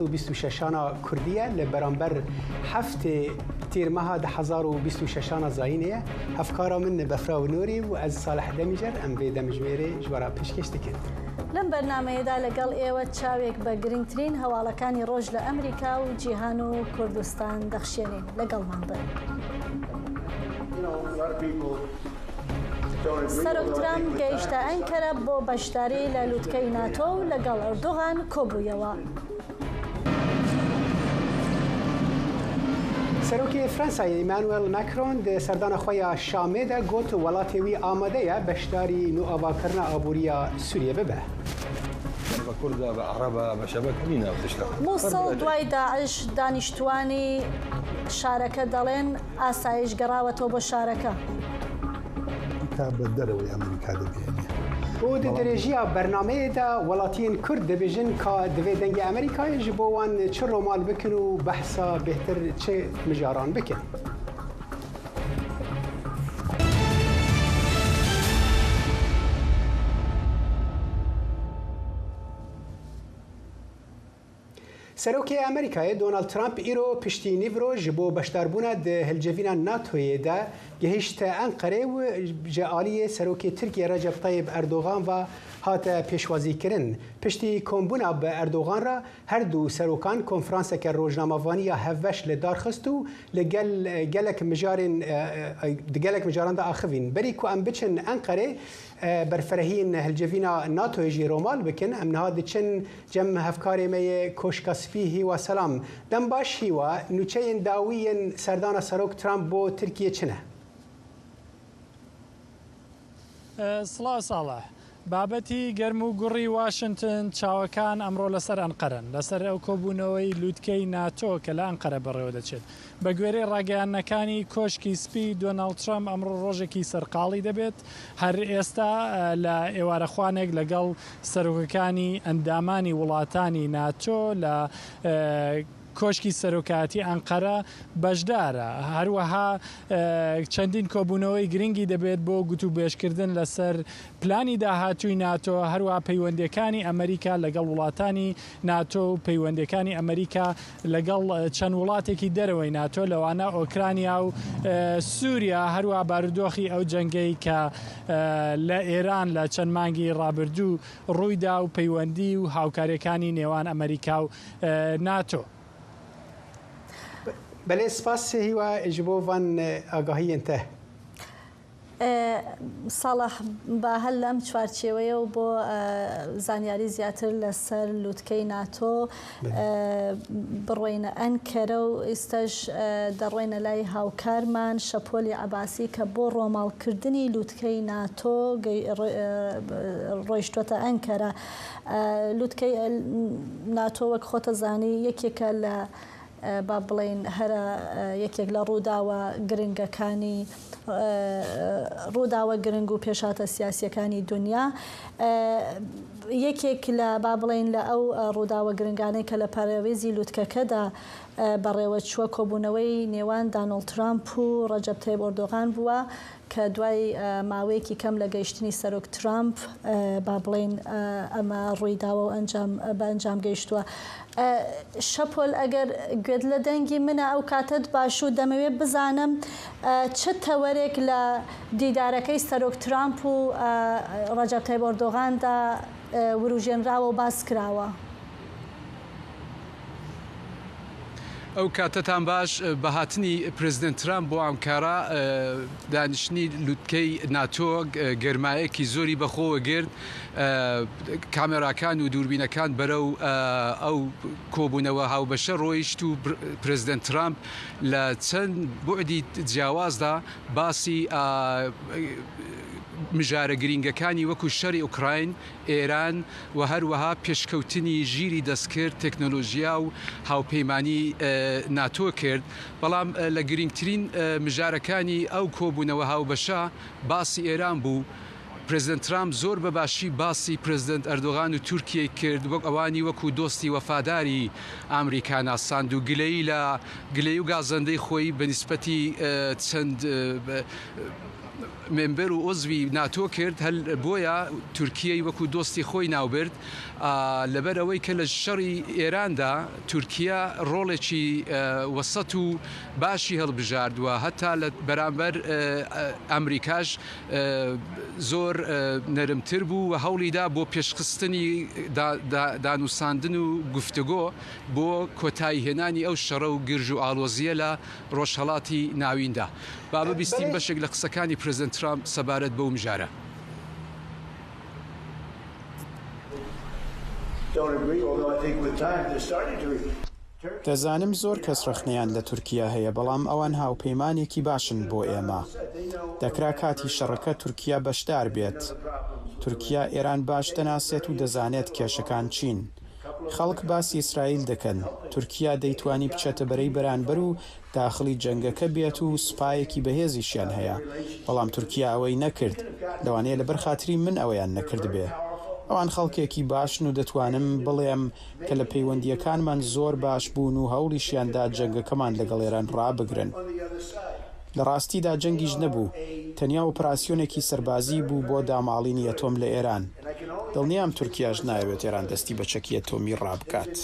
26 a Kurdî ye li beramber heftê Tîrmeha 2026 a zayînê ye. Hevkara min Befra Nûrî û ez Salih Demîjer em vê demjimêrê ji we re pêşkêş dikin. لەم بەرنامەیەدا لەگەڵ ئێوە چاوێک بە گرنگترین هەواڵەکانی ڕۆژ لە ئەمریکا و جیهان و کوردستان دەخشێنین. لەگەڵمان بن. سەرۆک ترامپ گەیشتە ئەنکەرە بۆ بەشداری لە لوتکەی ناتۆ و لەگەڵ ئەردۆغان کۆبوویەوە. سەرۆکی فرەنسا ئیمانوێل ماکرۆن di serdana xwe ya Şamê de got welatê wî amade ye beşdarî nûavakirina aboriya Sûriyê bibe. بە کوردە بە عەڕەبە بە شەبەکە نینە ئەو تشتە. موسڵ دوای داعش دانیشتووانی شارەکە دەڵێن ئاسایش گەڕاوەتەوە بۆ شارەکە. ئەمریکا بە دەرەوەی ئەمریکا دەبێنێ. û di dirêjiya bernameyê de welatiyên Kurd dibêjin ka divê dengê Amerîkayê ji bo wan çi romal bikin û behsa bêhtir çi mijaran bikin. Serokê Amerîkayê Donald Trump îro piştî nîvro ji bo beşdarbûna di hilcivîna NATOyê de gihîşte Enqerê û ji aliyê Serokê Tirkiyê Recep Tayyip Erdogan ve hate pêşwazîkirin. Piştî kombûna bi Erdogan re her du serokan konferanseke rojnamevanî ya hevbeş li dar xist û li gel gelek mijarên di gelek mijaran de axivîn. Berî ku em biçin Enqerê berferehiyên hilcivîna NATOyê jî romal bikin, em niha diçin cem hevkarê me yê Koşka Spî Hîwa Selam. Dem baş Hîwa, nûçeyên dawî yên serdana Serok Trump bo Tirkiyê çi ne? سڵاو ساڵح. بابەتی گەرم و گوڕی واشنتن چاوەکان ئەمڕۆ لەسەر ئەنقەرەن، لەسەر ئەو کۆبوونەوەی لووتکەی ناتۆ کە لە ئەنقەرە بەڕێوەدەچێت. بە گوێرەی ڕاگەیاندنەکانی کۆشکی سپی، دۆناڵد ترەمپ ئەمڕۆ ڕۆژێکی سەرقاڵی دەبێت، هەر ئێستا لە ئێوارەخوانێک لەگەڵ سەرۆکەکانی ئەندامانی وڵاتانی ناتۆ لە کۆشکی سەرۆکایەتی ئەنقەرە بەشدارە. هەروەها چەندین کۆبوونەوەی گرنگی دەبێت بۆ گوتوبێژکردن لەسەر پلانی داهاتووی ناتۆ، هەروەها پەیوەندییەکانی ئەمریکا لەگەڵ وڵاتانی ناتۆ و پەیوەندییەکانی ئەمریکا لەگەڵ چەند وڵاتێکی دەرەوەی ناتۆ لەوانە ئۆکرانیا و سووریا، هەروەها بارودۆخی ئەو جەنگەی کە لە ئێران لە چەند مانگی ڕابردوو ڕوویدا و پەیوەندی و هاوکارییەکانی نێوان ئەمریکا و ناتۆ. بەلێ سپاس هیوا ji bo van agahiyên te. ساڵح با هەر لەم چوارچێوەیە و بۆ زانیاری زیاتر لەسەر لوتکەی ناتۆ بڕۆینە ئەنکەرە و ئیستەش دەڕۆینە لای هاوکارمان شەپۆلی عەباسی کە بۆ ڕۆماڵکردنی لوتکەی ناتۆ ڕۆیشتوەتە ئەنکەرە. لوتکەی ناتۆ وەک خۆتەزانی یەکێکە لە با بڵێین هەرە یەکێک لە ڕووداوە گرنگەکانی ڕووداوە گرنگ و پێشهاتە سیاسیەکانی دنیا. یەکێک لە با بڵێین لە ئەو ڕووداوە گرنگانەی کە لە پەراوێزی لوتکەکەدا بەڕێوەچووە کۆبوونەوەی نێوان دانۆڵد ترامپ و ڕەجەب تەیب ئۆردۆغان بووە کە دوای ماوەیەکی کەم لە گەیشتنی سەرۆک ترامپ با بڵێین ئەمە ڕوویداوە و ئەنجام بە ئەنجام گەیشتووە. شەپۆل ئەگەر گوێت لە دەنگی منە ئەو کاتەت باش و دەمەوێت بزانم چ تەوەرێک لە دیدارەکەی سەرۆک ترامپ و ڕەجەب تەیب ئۆردۆغاندا وروژێنراوە و باس کراوە؟ ئەو کاتەتان باش، بە هاتنی پرێزیدێنت ترامپ بۆ ئانکارا دانیشتنی لوتکەی ناتۆ گەرمایەکی زۆری بەخۆوە گرت، کامێراکان و دووربینەکان بەرەو ئەو کۆبوونەوە هاوبەشە ڕۆیشت و پرێزیدێنت ترامپ لە چەند بوعدی جیاوازدا باسی مژارە گرینگەکانی وەکو شەڕی ئوکراین، ئێران و هەروەها پێشکەوتنی ژیری دەستکرد، تەکنۆلۆژیا و هاوپەیمانی ناتۆ کرد، بەڵام لە گرینگترین مژارەکانی ئەو کۆبوونەوە هاوبەشە باسی ئێران بوو. پرێزیدەنت ترامپ زۆر بە باشی باسی پرێزیدەنت ئەردۆغان و تورکیەی کرد، وەک ئەوانی وەکوو دۆستی وەفاداری ئامریکا ناساند و گلەیی لە گلەیی و گازەندەی خۆی بە نیسبەتی چەند. member و عوزوی ناتۆ کرد، هەر بۆیە تورکیەی وەکو دۆستی خۆی ناوبرد، لەبەر ئەوەی کە لە شەڕی ئێراندا تورکیە ڕۆڵێکی وەسەت و باشی هەڵبژارد و هەتا لە بەرامبەر ئەمریکاش زۆر نەرمتر بوو و هەوڵیدا بۆ پێشخستنی دانوساندن و گفتوگۆ بۆ کۆتایی هێنانی ئەو شەڕە و گرژ و ئاڵۆزییە لە ڕۆژهەڵاتی ناویندا. با ببیستین بەشێک لە قسەکانی پرێزیدەنت ترامپ سەبارەت بەو مژارە. دەزانم زۆر کەس ڕەخنەیان لە تورکیا هەیە، بەڵام ئەوان هاوپەیمانێکی باشن بۆ ئێمە. دەکرا کاتی شەڕەکە تورکیا بەشدار بێت. تورکیا ئێران باش دەناسێت و دەزانێت کێشەکان چین. خەڵک باسی ئیسرائیل دەکەن، تورکیا دەیتوانی بچێتە بەرەی بەرانبەر و داخڵی جەنگەکە بێت و سوپایەکی بەهێزیشیان هەیە، بەڵام تورکیا ئەوەی نەکرد، لەوانەیە لەبەر خاتری من ئەوەیان نەکردبێ. ئەوان خەڵکێکی باشن و دەتوانم بڵێم کە لە پەیوەندییەکانمان زۆر باش بوون و هەوڵیشیان دا جەنگەکەمان لەگەڵ ئێران ڕابگرن. لە ڕاستیدا جەنگیش نەبوو، تەنیا ئۆپراسیۆنێکی سەربازی بوو بۆ داماڵینی ئەتۆم لە ئێران. دڵنیام تورکیاش نایەوێت ئێران دەستی بە چەکی ئەتۆمی ڕابکات.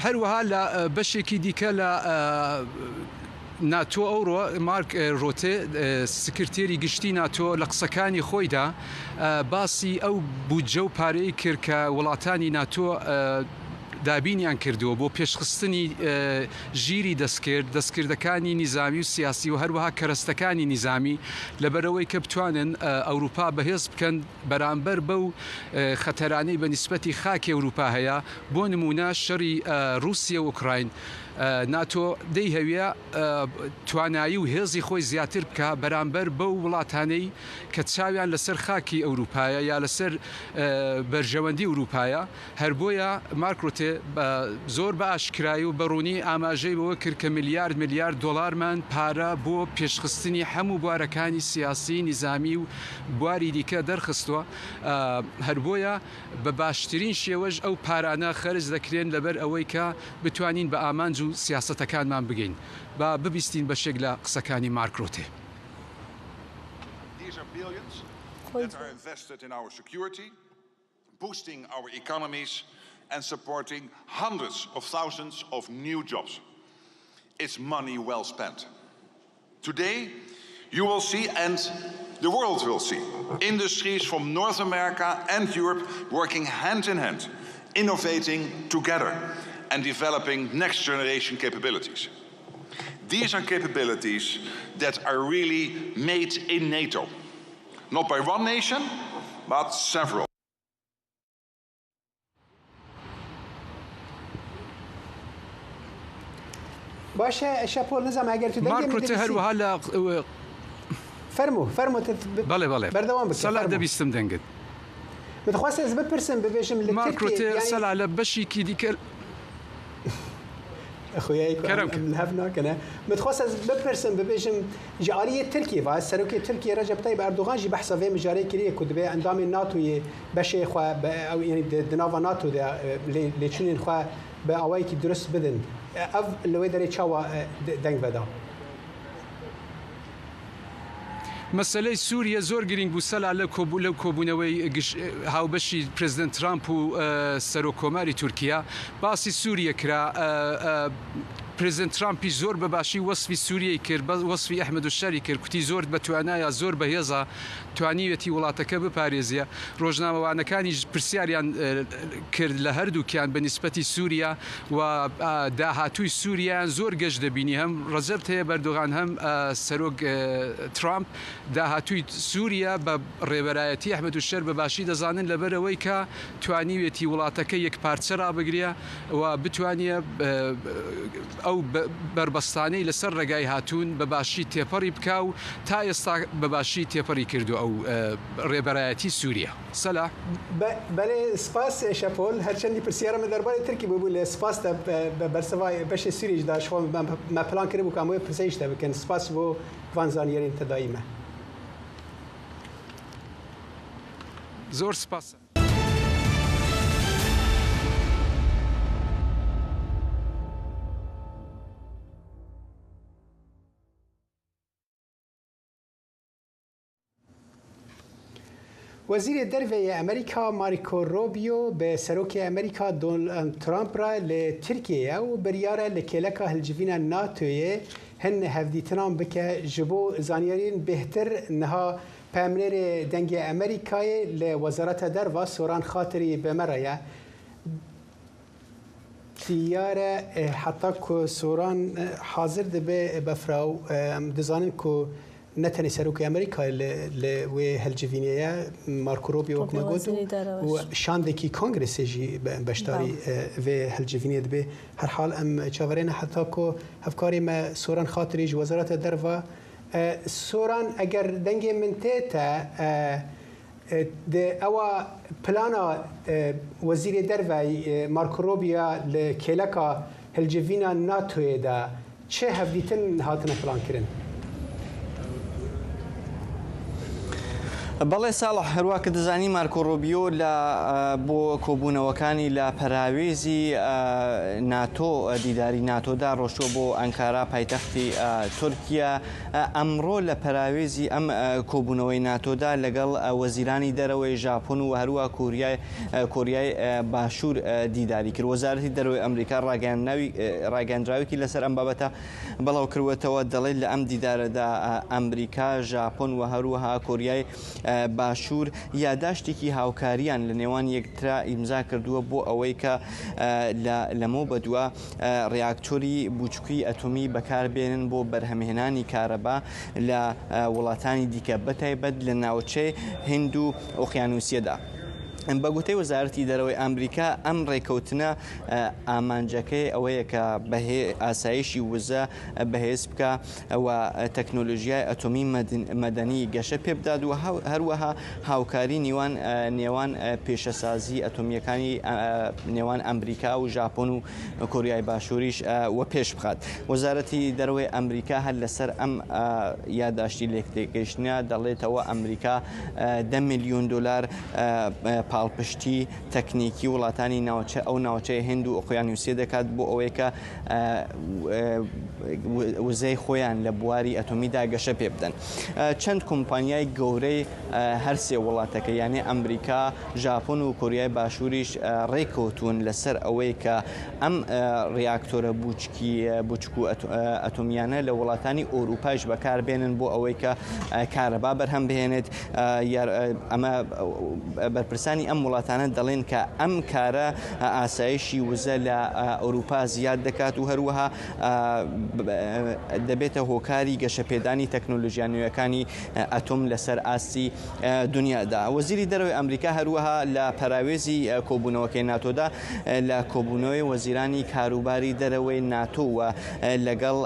هەروەها لە بەشێکی دیکە لە ناتۆ ئەوڕۆ مارک ڕۆتێ سکرتێری گشتی ناتۆ لە قسەکانی خۆیدا باسی ئەو بودجە و پارەی کرد کە وڵاتانی ناتۆ دابینیان کردووە بۆ پێشخستنی ژیری دەستکرد، دەستکردەکانی نیزامی و سیاسی و هەروەها کەرەستەکانی نیزامی لەبەرئەوەی کە بتوانن ئەوروپا بەهێز بکەن بەرامبەر بەو خەتەرانەی بە نیسبەتی خاکی ئەوروپا هەیە بۆ نموونە شەڕی ڕووسیە و ئوکراین ناتۆ دەیهەوێ توانایی و هێزی خۆی زیاتر بکا بەرامبەر بەو وڵاتانەی کە چاویان لەسەر خاکی ئەوروپایە یا لەسەر بەرژەوەندی ئەوروپایە. هەر بۆیە مارک روتێ زۆر بە ئاشکرایی و بە ڕوونی ئاماژەی بەوە کرد کە ملیارد ملیارد دۆڵارمان پارە بۆ پێشخستنی هەموو بوارەکانی سیاسی، نیزامی و بواری دیکە دەرخستووە. هەر بۆیە بە باشترین شێوەش ئەو پارانە خەرج دەکرێن لەبەر ئەوەی کە بتوانین بە ئامانج و سیاسەتەکانمان بگەین. با ببیستین بەشێک لە قسەکانی مارک روتێ. boosting our economies and supporting hundreds of thousands of new jobs. It's money well spent. Today, you will see, and the world will see, industries from North America and Europe working hand in hand, innovating together and developing next generation capabilities. These are capabilities that are really made in NATO, not by one nation, but several. باشە شەپۆل نزام ئەگەر تو مارک ڕوتێ هەروەها لە فەرموو فەرموو بەڵێ بەڵێ بەردەوام بکە سەلا دەبیستم دەنگت دەخواست ئەز بپرسم ببێژم لە مارک ڕوتێ سەلا لە بەشێکی دیکە خویای کەرم لەهەڤ ناکەنە مدخواست ez بپرسم ببێژم ji aliyê Tirkiyê ve Serokê Tirkiyê Recep Tayyip Erdogan jî behsa vê mijarê kiriye ku dibe endamên NATOyê beşê xwe ew yanî di nava NATO de lêçûnên xwe bi awayekî durist bidin. Ev li wê derê çawa deng veda? مەسەلەی سوریە زۆر گرینگ بوو سەلا لە لەو کۆبوونەوەی هاوبەشی پرێزیدەنت ترامپ و سەرۆک کۆماری تورکیا باسی سوریە کرا. پرێزیدەنت ترامپیش زۆر بە باشی وەسفی سوریەی کرد، وەسفی ئەحمەد الشەری کرد، کوتی زۆر بە توانایە، زۆر بەهێزە، توانیویەتی وڵاتەکە بپارێزێ. ڕۆژنامەوانەکانیش پرسیاریان کرد لە هەردووکیان بە نیسبەتی سوریا و داهاتووی سوریایان زۆر گەش دەبینی، هەم ڕەجەب تەیب ئەردۆغان هەم سەرۆک ترامپ داهاتووی سوریا بە ڕێبەرایەتی ئەحمەد الشەر بە باشی دەزانن لەبەرئەوەی کە توانیویەتی وڵاتەکە یەکپارچە ڕابگرێ و بتوانێ ئەو بەربەستانەی لەسەر ڕێگای هاتوون بە باشی تێپەڕی بکا و تا ئێستا بە باشی تێپەڕی کردووە ئەو ڕێبەرایەتی سوریە. سەلاح. بەلێ سپاس شەپۆل هەرچەندی پرسیارە من دەربارەی ترکی بوو لێ سپاس تە بە بەرسڤای بەشێ سوریش دا شخۆ مە پلان کربوو کە ئەم وێ پرسەیش تە بکەن سپاس بۆ ڤان زانیارین تە دایی مە. زۆر سپاس. Wezîrê Derve yê Amerîka Marco Rubio bi Serokê Amerîka Donald Trump re li Tirkiyê ye û biryar e li kêleka hilcivîna NATOyê hin hevdîtinan bike ji bo zanyariyên bêhtir niha Peyamnêrê Dengê Amerîkayê li Wezareta Derve Soran Xatirî bi me re ye. Diyar e heta ku Soran hazir dibe befra û em dizanin ku ne tenê Serokê Amerîkayê li li wê hilcivînê ye, Marco Rubio wek me got û şandekî Kongresê jî beşdarî vê hilcivînê dibe. Herhal em çaverê ne heta ku hevkarê me Soran Xatirî ji Wezareta Derve Soran eger dengê min tê te Di ewa plana Wezîrê Derve Marco Rubio li kêleka hilcivîna NATOyê de çi hevdîtin hatine plankirin? بەڵێ ساڵح، هەروا کە دەزانی مارکۆ ڕۆبیۆ لە بۆ کۆبوونەوەکانی لە پەراوێزی ناتۆ دیداری ناتۆدا ڕۆشتووە بۆ ئەنکارا پایتەختی تورکیا. ئەمڕۆ لە پەراوێزی ئەم کۆبوونەوەی ناتۆدا لەگەڵ وەزیرانی دەرەوەی ژاپۆن و هەروەها کۆریای کۆریای باشوور دیداری کرد. وەزارەتی دەرەوەی ئەمریکا ڕاگەیاندراوێکی لەسەر ئەم بابەتە بڵاوکردووەتەوە، دەڵێت لە ئەم دیدارەدا ئەمریکا، ژاپۆن و هەروەها کۆریای باشوور یاداشتێکی هاوکارییان لە نێوان یەکترا ئیمزا کردووە بۆ ئەوەی کە لە لەمەو بەدوا ڕیاکتۆری بوچکی ئەتۆمی بەکاربێنن بۆ بەرهەمهێنانی کارەبا لە وڵاتانی دیکە بەتایبەت لە ناوچەی هند و ئۆقیانوسیەدا. بە گوتەی وەزارەتی دەرەوەی ئەمریکا ئەم ڕێکەوتنە ئامانجەکەی ئەوەیە کە بەهێ ئاسایشی وزە بەهێز بکا و تەکنۆلۆژیای ئەتۆمی مەدەنی گەشە پێبدات و هەروەها هاوکاری نیوان نێوان پیشەسازی ئەتۆمییەکانی نێوان ئەمریکا و ژاپۆن و کۆریای باشووریش وەپێش بخات. وەزارەتی دەرەوەی ئەمریکا هەر لەسەر ئەم یاداشتی لێکتێگەیشتنە دەڵێتەوە ئەمریکا دە ملیۆن دۆلار پاڵپشتی تەکنیکی وڵاتانی ناوچە ئەو ناوچەی هند و ئۆقیانوسیە دەکات بۆ ئەوەی کە وزەی خۆیان لە بواری ئەتۆمیدا گەشە پێ بدەن. چەند کۆمپانیای گەورەی هەرسێ وڵاتەکە یانێ ئەمریکا، ژاپۆن و کۆریای باشووریش ڕێککەوتوون لەسەر ئەوەی کە ئەم ڕیاکتۆرە بوچکی بوچک و ئەتۆمیانە لە وڵاتانی ئەوروپایش بەکاربێنن بۆ ئەوەی کە کارەبا بەرهەم بهێنێت. ئەمە بەرپرسانی ئەم وڵاتانە دەڵێن کە ئەم کارە ئاسایشی وزە لە ئەوروپا زیاد دەکات و هەروەها دەبێتە هۆکاری گەشەپێدانی تەکنۆلۆژیا نوێیەکانی ئەتۆم لەسەر ئاستی دنیادا. وەزیری دەرەوەی ئەمریکا هەروەها لە پەراوێزی کۆبوونەوەکەی ناتۆدا لە کۆبوونەوەی وەزیرانی کاروباری دەرەوەی ناتۆ و لەگەڵ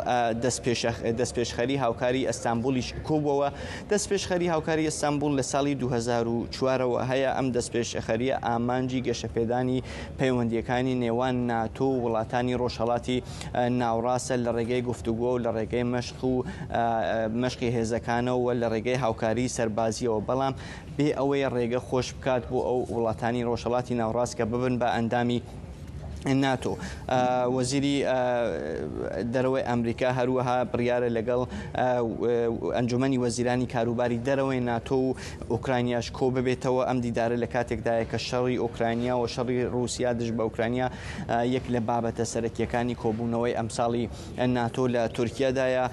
دەستپێشخەری هاوکاری ئەستانبوڵیش کۆبووەوە. دەستپێشخەری هاوکاری ئیستانبوڵ لە ساڵی 2004 ەوە هەیە، ئەم دەستپێشخەرییە ئامانجی گەشەپێدانی پەیوەندییەکانی نێوان ناتۆ و وڵاتانی ڕۆژهەڵاتی ناوڕاستە لە ڕێگەی گفتوگۆ و لە ڕێگەی مەشق و مەشقی هێزەکانەوە و لە ڕێگەی هاوکاریی سەربازییەوە، بەڵام بێ ئەوەی ڕێگە خۆش بکات بۆ ئەو وڵاتانی ڕۆژهەڵاتی ناوڕاست کە ببن بە ئەندامی ناتۆ. وەزیری دەرەوەی ئەمریکا هەروەها بڕیارە لەگەڵ ئەنجومەنی وەزیرانی کاروباری دەرەوەی ناتۆ و ئۆکرانیاش کۆ ببێتەوە. ئەم دیدارە لە کاتێکدایە کە شەڕی ئۆکرانیا و شەڕی ڕووسیا دژ بە ئۆکرانیا یەک لە بابەتە سەرەکییەکانی کۆبوونەوەی ئەمساڵی ناتۆ لە تورکیادایە.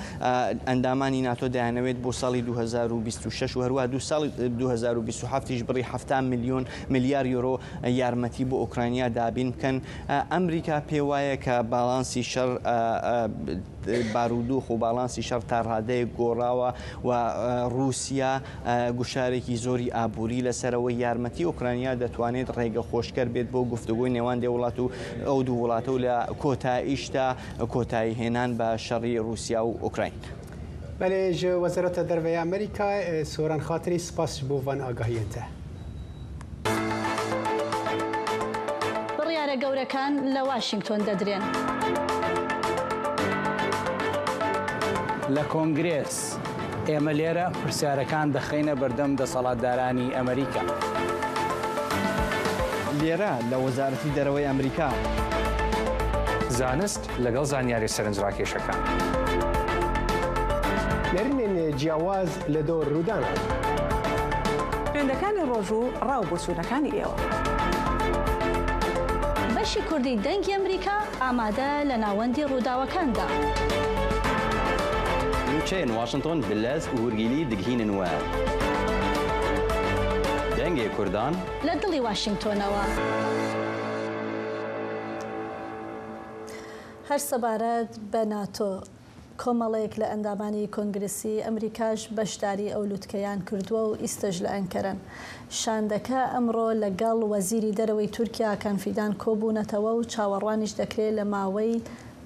ئەندامانی ناتۆ دەیانەوێت بۆ ساڵی 2026 و هەروەها دوو ساڵی 2027 یش بڕی 70 ملیۆن ملیار یۆرۆ یارمەتی بۆ ئۆکرانیا دابین بکەن. ئەمریکا پێیوایە کە باڵانسی شەڕ بارودۆخ و باڵانسی شەڕ تا ڕادەیەک گۆڕاوە و ڕووسیا گوشارێکی زۆری ئابووری لەسەرەوە یارمەتی ئۆکرانیا دەتوانێت ڕێگە خۆشکەر بێت بۆ گفتوگۆی نێوان دێ وڵات و ئەو دوو وڵاتە و لە کۆتاییشدا کۆتایی هێنان بە شەڕی ڕووسیا و ئۆکراین. بەلێ ژ وەزارەتە دەرڤەی ئەمریکا سۆران خاتری سپاس ژ بۆ ڤان ئاگاهیێن تە. بڕیارە گەورەکان لە واشینگتۆن دەدرێن. لە کۆنگرێس، ئێمە لێرە پرسیارەکان دەخەینە بەردەم دەسەڵاتدارانی ئەمریکا. لێرە لە وەزارەتی دەرەوەی ئەمریکا. زانست لەگەڵ زانیاریە سەرنجڕاکێشەکان. نەرمێن جیاواز لە دۆر ڕوودانان. ترێندەکانی ڕۆژ و ڕا و بۆچوونەکانی ئێوە. بەشی کوردی دەنگی ئەمریکا ئامادە لە ناوەندی ڕووداوەکاندا. Nûçeyên Washington bi lez û hûrgîlî digihînin we. Dengê Kurdan. لە دڵی واشینگتۆنەوە. هەر سەبارەت بە ناتۆ، کۆمەڵێک لە ئەندامانی کۆنگرسی ئەمریکاش بەشداری ئەو لوتکەیان کردووە و ئیستەش لە ئەنکەرەن. شاندەکە ئەمڕۆ لە گەڵ وەزیری دەرەوەی تورکیا هاکان فیدان کۆبوونەتەوە و چاوەڕوانیش دەکرێ لە ماوەی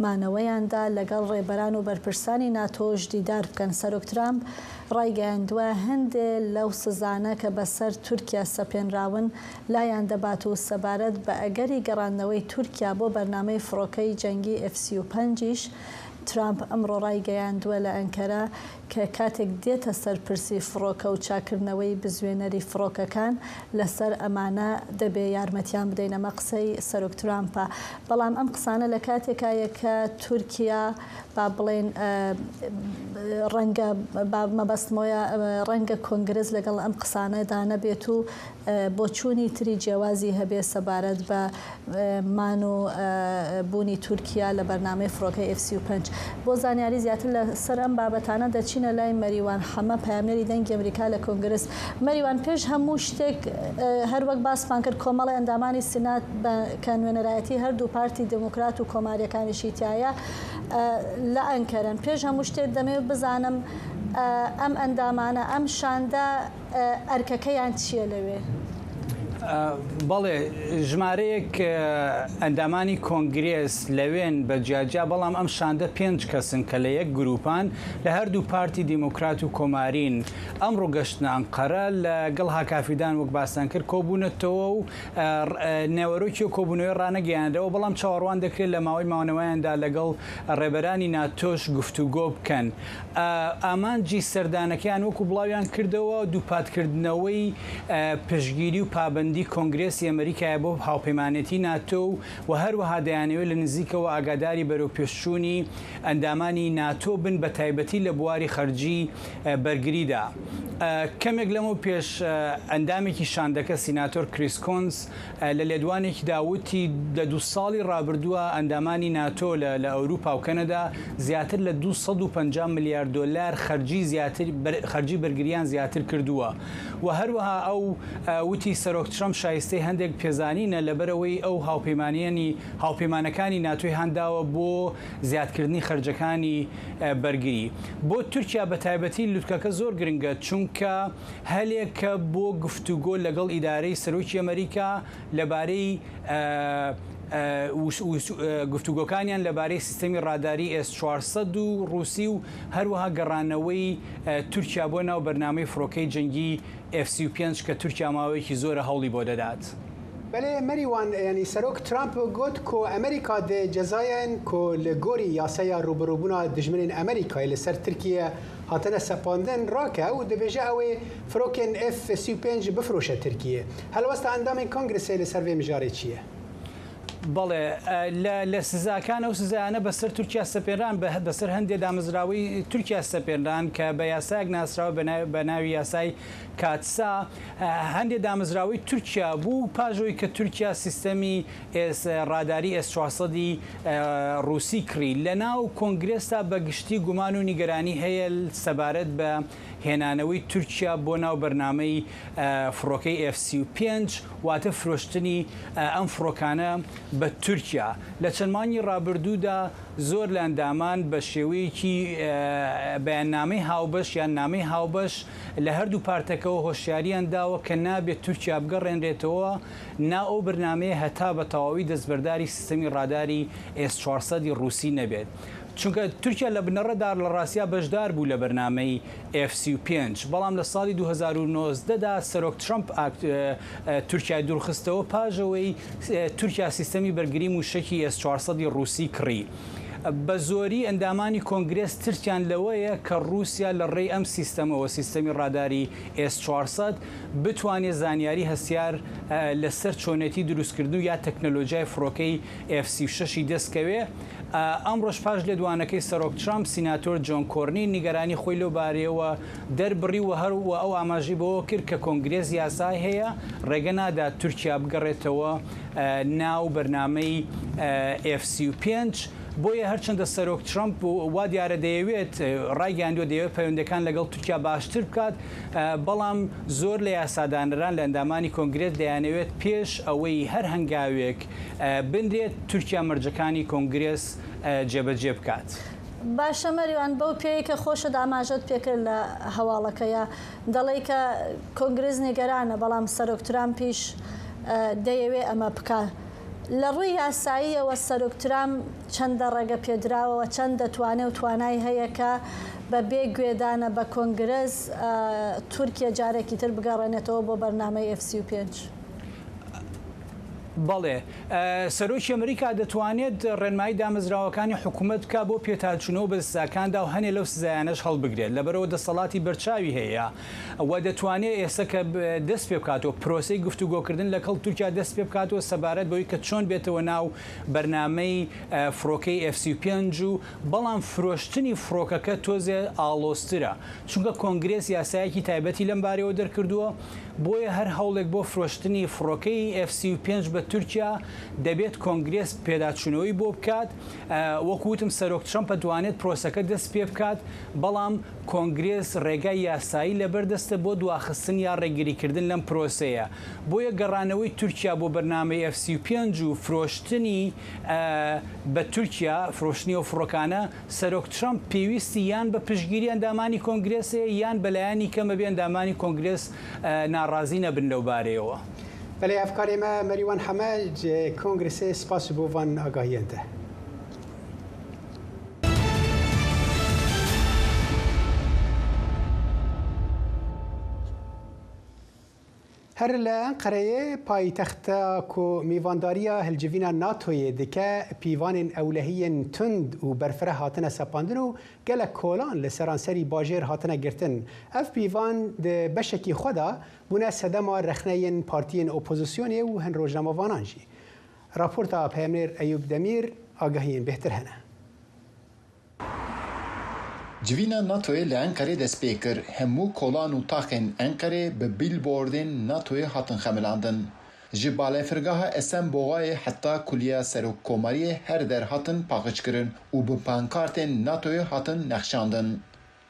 مانەوەیاندا لەگەڵ ڕێبەران و بەرپرسانی ناتۆش دیدار بکەن. سەرۆک ترامپ ڕایگەیاندووە هەندێ لەو سزانە کە بەسەر تورکیا سەپێنراون لایان دەبات و سەبارەت بە ئەگەری گەڕاندنەوەی تورکیا بۆ بەرنامەی فڕۆکەی جەنگی ئێف 35 یش ترامپ ئەمڕۆ ڕایگەیاندووە لە ئەنکەرە کە کاتێک دێتە سەر پرسی فڕۆکە و چاککردنەوەی بزوێنەری فڕۆکەکان لەسەر ئەمانە دەبێ یارمەتیان بدەین ئەمە قسەی سەرۆک ترامپە بەڵام ئەم قسانە لە کاتێکایە کە تورکیا با بڵێین ڕەنگە با مەبەستمەوەیە ڕەنگە کۆنگرس لەگەڵ ئەم قسانەدا نەبێت و بۆچوونی تری جیاوازی هەبێ سەبارەت بە مان و بوونی تورکیا لە بەرنامەی فڕۆکەی ئێف 35. بۆ زانیاری زیاتر لە سەر ئەم بابەتانە دەچینە لای مەریوان حەمە پەیامنێری دەنگی ئەمریکا لە کۆنگرس. مەریوان پێش هەموو شتێک هەر وەک باسمان کرد کۆمەڵی ئەندامانی سینات کە نوێنەرایەتی هەردوو پارتی دێموکرات و کۆماریەکانیشی تیایە لە ئەنکەرەن. پێش هەموو شتێک دەمەوێت بزانم ئەم ئەندامانە ئەم شاندە ئەرکەکەیان چییە لەوێ؟ بەڵێ ژمارەیەک ئەندامانی کۆنگرێس لەوێن بە جیاجیا، بەڵام ئەم شاندە پێنج کەسن کە لە یەک گروپان لە هەردوو پارتی دیموکرات و کۆمارین. ئەمڕۆ گەشتنە ئەنقەرە لەگەڵ هاکافیدان وەک باستان کرد کۆبوونەتەوە و نێوەرۆکی ئەو کۆبوونەوەی ڕانەگەیانراوە، بەڵام چاوەڕوان دەکرێت لە ماوەی ماونەوەیاندا لەگەڵ ڕێبەرانی ناتۆش گفتوگۆ بکەن. ئامانجی سەردانەکەیان وەکو بڵاویان کردەوە، دووپاتکردنەوەی پشتگیری و پابەندی کۆنگرێسی ئەمریکایە بۆ هاوپەیمانێتی ناتۆ و هەروەها دەیانەوێت لە نزیکەوە ئاگاداری بەرەوپێشچوونی ئەندامانی ناتۆ بن بەتایبەتی لە بواری خەرجی بەرگریدا. کەمێک لەمەو پێش ئەندامێکی شاندەکە سیناتۆر کریس کۆنس لە لێدوانێکیدا وتی، لە دوو ساڵی ڕابردووە ئەندامانی ناتۆ لە لە ئەوروپا و کەنەدا زیاتر لە 250 ملیار دۆلار خەرجی زیاتر خەرجی بەرگرییان زیاتر کردووە و هەروەها ئەو وتی سەرۆک ترەمپ شایستەی هەندێک پێزانینە لەبەرئەوەی ئەو هاوپەیمانیانی هاوپەیمانەکانی ناتۆی هانداوە بۆ زیادکردنی خەرجەکانی بەرگری. بۆ تورکیا بە تایبەتی لوتکەکە زۆر گرنگە چونکە هەلێکە بۆ گفتوگۆ لەگەڵ ئیدارەی سەرۆکی ئەمریکا لەبارەی گفتوگۆکانیان لەبارەی سیستەمی ڕاداری ئێس 400 و ڕووسی و هەروەها گەڕانەوەی تورکیا بۆ ناو بەرنامەی فڕۆکەی جەنگی ئێف 35 کە تورکیا ماوەیەکی زۆرە هەوڵی بۆ دەدات. بەلێ مەریوان یانی سەرۆک ترامپ گوت کو ئەمریکا دێ جەزایên کو li gorî yaseya rûbirûbûna dijminên Amerîkayê li ser Tirkiye hatine sepandin rake û dibêje ew ê firokên F 35 bifiroşe Tirkiyê. Helwesta endamên Kongresê li ser vê mijarê çi ye? بەڵێ لە سزاکان ئەو سزایانە بەسەر تورکیا سەپێنران بەسەر هەندێ دامەزراوەی تورکیا سەپێنران کە بە یاسایەک ناسراوە بە ناوی یاسای کاتسا هەندێ دامەزراوەی تورکیا بوو پاش ئەوەی کە تورکیا سیستەمی ئێس ڕاداری ئێس 400ی ڕووسی کڕی لە ناو کۆنگرێسدا بە گشتی گومان و نیگەرانی هەیە سەبارەت بە هێنانەوەی تورکیا بۆ ناو بەرنامەی فڕۆکەی ئێف 35 واتە فرۆشتنی ئەم فڕۆکانە بە تورکیا. لە چەند مانگی ڕابردوودا زۆر لە ئەندامان بە شێوەیەکی بەیاننامەی هاوبەش یان نامەی هاوبەش لە هەردوو پارتەکەوە هۆشیاریان داوە کە نابێت تورکیا بگەڕێنرێتەوە ناو ئەو برنامەیە هەتا بە تەواوی دەستبەرداری سیستەمی ڕاداری ئێس 400 ی ڕووسی نەبێت. چونکە تورکیا لە بنەڕەتدا لە ڕاستیا بەشدار بوو لە بەرنامەی ئێف 35، بەڵام لە ساڵی 2019 دا سەرۆک ترەمپ تورکیای دوورخستەوە پاش ئەوەی تورکیا سیستەمی بەرگری مووشەکی ئێس 400 ی ڕووسی کڕی. بە زۆری ئەندامانی کۆنگرێس ترسیان لەوەیە کە ڕووسیا لە ڕێی ئەم سیستەمەوە، سیستەمی ڕاداری ئێس 400، بتوانێت زانیاری هەستیار لەسەر چۆنێتی دروستکردن و یا تەکنەلۆجیای فڕۆکەی ئێف 36 ی دەست کەوێ. ئەمڕۆش پاش لێدوانەکەی سەرۆک ترامپ، سیناتۆر جۆن کۆرنین نیگەرانی خۆی لەو بارەیەوە دەربڕی و هەر و ئەو ئاماژەی بەوە کرد کە کۆنگرێس یاسای هەیە ڕێگە نادات تورکیا بگەڕێتەوە ناو بەرنامەی ئێف 35. بۆیە هەرچەندە سەرۆک ترەمپ وا دیارە دەیەوێت ڕایگەیاندووە دەیەوێت پەیوەندییەکان لەگەڵ تورکیا باشتر بکات، بەڵام زۆر لە یاسادانەران لە ئەندامانی کۆنگرێس دەیانەوێت پێش ئەوەی هەر هەنگاوێک بنرێت تورکیا مەرجەکانی کۆنگرێس جێبەجێ بکات. باشە مەریوان بەو پێیەی کە خۆشت ئاماژەت پێکرد لە هەواڵەکەیا دەڵێی کە کۆنگرێس نیگەرانە بەڵام سەرۆک ترامپیش دەیەوێ ئەمە بکا لە ڕووی یاساییەوە سەرۆک ترامپ چەندە ڕێگە پێدراوە و چەند دەتوانێ و توانای هەیە کە بە بێ گوێدانە بە کۆنگرێس تورکیە جارێکی تر بگەڕێنێتەوە بۆ بەرنامەی ئێف 35؟ بەڵێ. سەرۆکی ئەمریکا دەتوانێت ڕێنمایی دامەزراوەکانی حکومەت بکات بۆ پێداچوونەوە بە سزاکاندا و هەنێ لەو سزایانەش هەڵبگرێت، لەبەرئەوە دەسەڵاتی بەرچاوی هەیە و دەتوانێت ئێستا کە دەست پێبکاتەوە پرۆسەی گفتوگۆکردن لەگەڵ تورکیا دەست پێبکاتەوە سەبارەت بەوەی کە چۆن بێتەوە ناو بەرنامەی فڕۆکەی ئێف 35 و بەڵام فرۆشتنی فڕۆکەکە تۆزێ ئاڵۆزترە چونکە کۆنگرێس یاسایەکی تایبەتی لەم بارەیەوە دەرکردووە بۆیە هەر هەوڵێک بۆ فرۆشتنی فڕۆکەی ئێف 35 بە تورکیا دەبێت کۆنگرێس پێداچوونەوەی بۆ بکات. وەکو وتم سەرۆک ترەمپ دەتوانێت پرۆسەکە دەست پێبکات، بەڵام کۆنگرێس ڕێگای یاسایی لەبەردەستە بۆ دواخستن یا ڕێگریکردن لەم پرۆسەیە. بۆیە گەڕانەوەی تورکیا بۆ بەرنامەی ئێف 35 و فرۆشتنی بە تورکیا، فرۆشتنی ئەو فڕۆکانە، سەرۆک ترەمپ پێویستی یان بە پشتگیری ئەندامانی کۆنگرێس هەیە یان بەلایەنی کەم ئەبێ ئەندامانی کۆنگرێس ناڕازی نەبن لەو بارەیەوە. بەلێ هەڤکارێ مە مەریوان حەمە جێ کۆنگرسێ سپاس بۆ ڤان ئاگاهیەن تە. هەر لە ئەنقەرەیێ پایتەختە ku mîvandariya hilcivîna NATOyê dike, pîvanên ewlehiyên tund û berfireh hatine sepandin û gelek kolan li seranserî bajêr hatine girtin. Ev pîvan di beşekî xwe de bûne sedema rexneyên partiyên opozisyonê û hin rojnamevanan jî. Raporta Peyamnêr Eyûb Demîr agahiyên bêhtir hene. Civîna NATOyê li Enqerê dest pê kir. Hemû kolan û taxên Enqerê bi bîlboardên NATOyê hatin xemilandin. Ji balefirgeha Esenboğayê heta Kuliya Serokkomariyê her der hatin paqijkirin û bi pankartên NATOyê hatin nexşandin.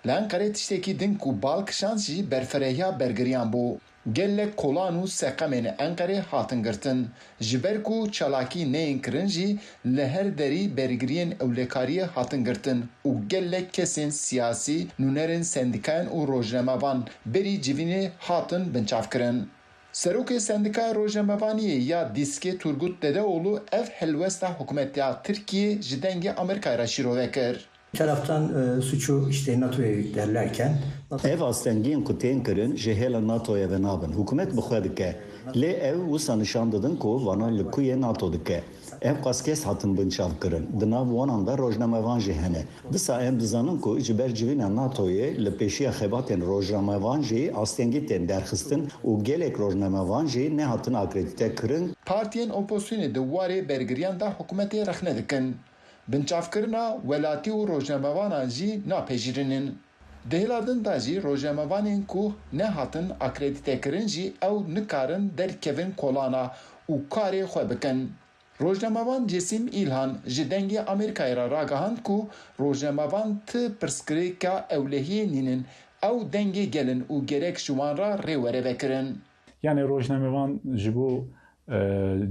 Li Enqerê tiştekî din ku bal kişand jî berfirehiya bergiriyan bû. Gelek kolan û seqemên Enqerê hatin girtin. Ji ber ku çalakî neyên kirin jî li her derî bergiriyên ewlekariyê hatin girtin û gelek kesên siyasî, nûnerên sendîkayan û rojnamevan berî civînê hatin binçavkirin. Serokê Sendîkaya Rojnamevaniyê ya Dîskê Turgut Dedeoğlu ev helwesta hikûmeta Tirkiyê ji dengê Amerîkayê re şîrove kir. Bir taraftan suçu işte NATO'ya yüklerlerken. Ev astengiyên ku tên kirin ji hêla NATO'yê ve nabin. Hikûmet bi xwe dike. Lê ew wisa nîşan didin ku vana li ku yê NATO dike. Ev qas kes hatin binçavkirin. Di nav wanan de rojnamevan jî hene. Disa em dizanin ku ji ber civîna NATO'yê li pêşiya xebatên rojnamevan jî astengî tên derxistin û gelek rojnamevan jî nehatin akredîte kirin. Partiyên opozisyonê di warê bergiriyan de hikûmetê rexne dikin. Binçavkirina welatî û rojnamevanan jî napejirînin. Di hêla din de jî rojnamevanên ku nehatin akredîtekirin jî ew nikarin derkevin kolana û karê xwe bikin. Rojnamevan Cesîm Îlhan ji Dengê Amerîkayê re ragihand ku rojnamevan ti pirsgirêka ewlehiyê nînin, ew dengê gel in û gerek ji wan re rê were vekirin. Yanî rojnamevan ji bo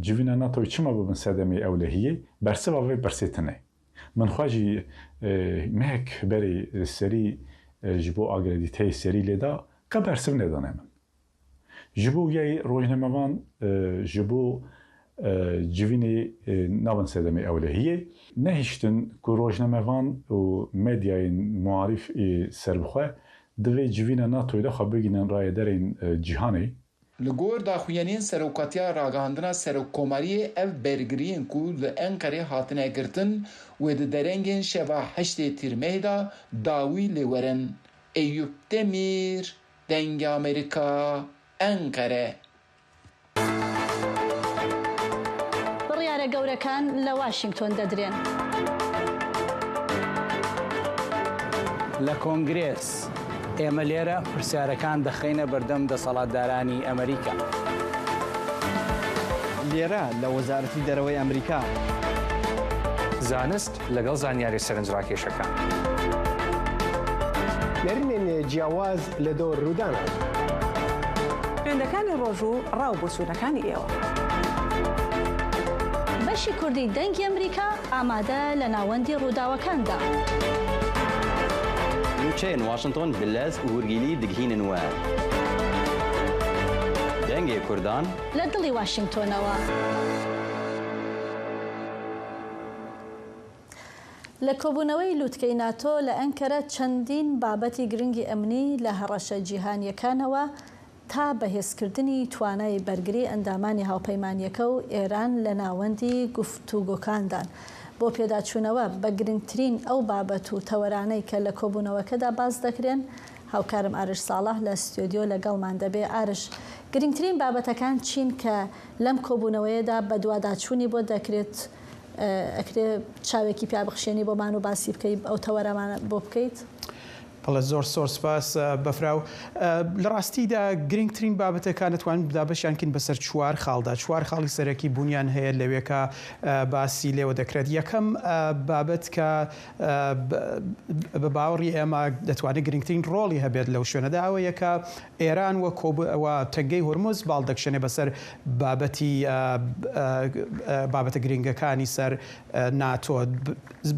civîna NATO'yê çima bibin sedemê ewlehiyê? Bersiva vê pirsê tune. Min xwe jî mehek berê serî ji bo agredîteyê serî lê da, qe bersiv nedane min. Ji bo yê rojnamevan ji bo civînê nabin sedemê ewlehiyê. Nehiştin ku rojnamevan û medyayên muarîf ê serbixwe Di vê civîna NATO'yê de xwe bigihînin rayederên cîhanê. Li gor daxuyaniyên Serokatiya Ragihandina Serokkomariyê ev bergiriyên ku li Enqerê hatine girtin wê di derengên şeva heştê Tîrmehê de dawî lê werin. Eyûp Demîr, Dengê Amerîka, Enqere. بڕیارە گەورەکان لە واشینگتۆن دەدرێن. لە کۆنگرێس، ئێمە لێرە پرسیارەکان دەخەینە بەردەم دەسەڵاتدارانی ئەمریکا. لێرە لە وەزارەتی دەرەوەی ئەمریکا. زانست لەگەڵ زانیاریە سەرنجڕاکێشەکان. نەرمێن جیاواز لە دۆر روودانان. ترێندەکانی ڕۆژ و ڕا و بۆچوونەکانی ئێوە. بەشی کوردی دەنگی ئەمریکا ئامادە لە ناوەندی ڕووداوەکاندا. Nûçeyên Washington bi lez û hûrgîlî digihînin we. Dengê Kurdan. لە دڵی واشینگتۆنەوە. لە کۆبوونەوەی لووتکەی ناتۆ لە ئەنکەرە چەندین بابەتی گرنگی ئەمنی لە هەڕەشە جیهانییەکانەوە تا بەهێزکردنی توانای بەرگری ئەندامانی هاوپەیمانییەکە و ئێران لە ناوەندی گفتوگۆکاندان. بۆ پێداچوونەوە بە گرنگترین ئەو بابەت و تەوەرانەی کە لە کۆبوونەوەکەدا باس دەکرێن، هاوکارم ئارش ساڵح لە ستۆدیۆ لەگەڵمان دەبێ. ئارش، گرنگترین بابەتەکان چین کە لەم کۆبوونەوەیەدا بەدواداچوونی بۆ دەکرێت؟ ئەکرێ چاوێکی پیا بخشێنی بۆمان و باسی بکەی ئەو تەوەرەمان بۆ بکەیت؟ بەڵێ زۆر زۆر سپاس بەفراو. لە ڕاستیدا گرنگترین بابەتەکان دەتوانین دابەشیان کەین بەسەر چوار خاڵدا، چوار خاڵی سەرەکی بوونیان هەیە لەوێ کە باسی لێوە دەکرێت. یەکەم بابەت کە بە باوەڕی ئێمە دەتوانێت گرنگترین ڕۆڵی هەبێت لەو شوێنەدا ئەوەیە کە ئێران و و تەنگەی هورمز باڵ دەکشێنێ بەسەر بابەتی بابەتە گرنگەکانی سەر ناتۆ.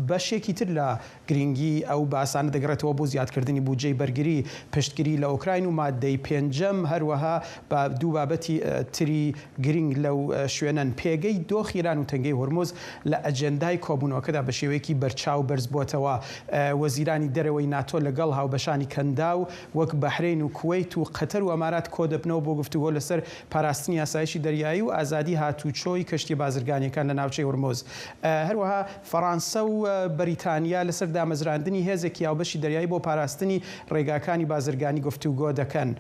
بەشێکی تر لە گرنگی ئەو باسانە دەگەڕێتەوە بۆ زیادکردنی بودجەی بەرگری، پشتگیری لە ئۆکراین و ماددەی پێنجەم، هەروەها دوو بابەتی تری گرنگ لەو شوێنەن. پێگەی دۆخی ئێران و تەنگەی هورمز لە ئەجێندای کۆبوونەوەکەدا بە شێوەیەکی بەرچاو بەرزبووەتەوە. وەزیرانی دەرەوەی ناتۆ لەگەڵ هاوبەشانی کەنداو وەک بەحرەین و کوەیت و قەتەر و ئەمارات کۆدەبنەوە بۆ گفتوگۆ لەسەر پاراستنی ئاسایشی دەریایی و ئازادی هاتووچۆی کەشتیە بازرگانییەکان لە ناوچەی هورمز. هەروەها فەڕانسە و بەریتانیا لەسەر دامەزراندنی هێزێکی هاوبەشی دەریایی بۆ پاراستنی ڕێگاکانی بازرگانی گفتوگۆ دەکەن.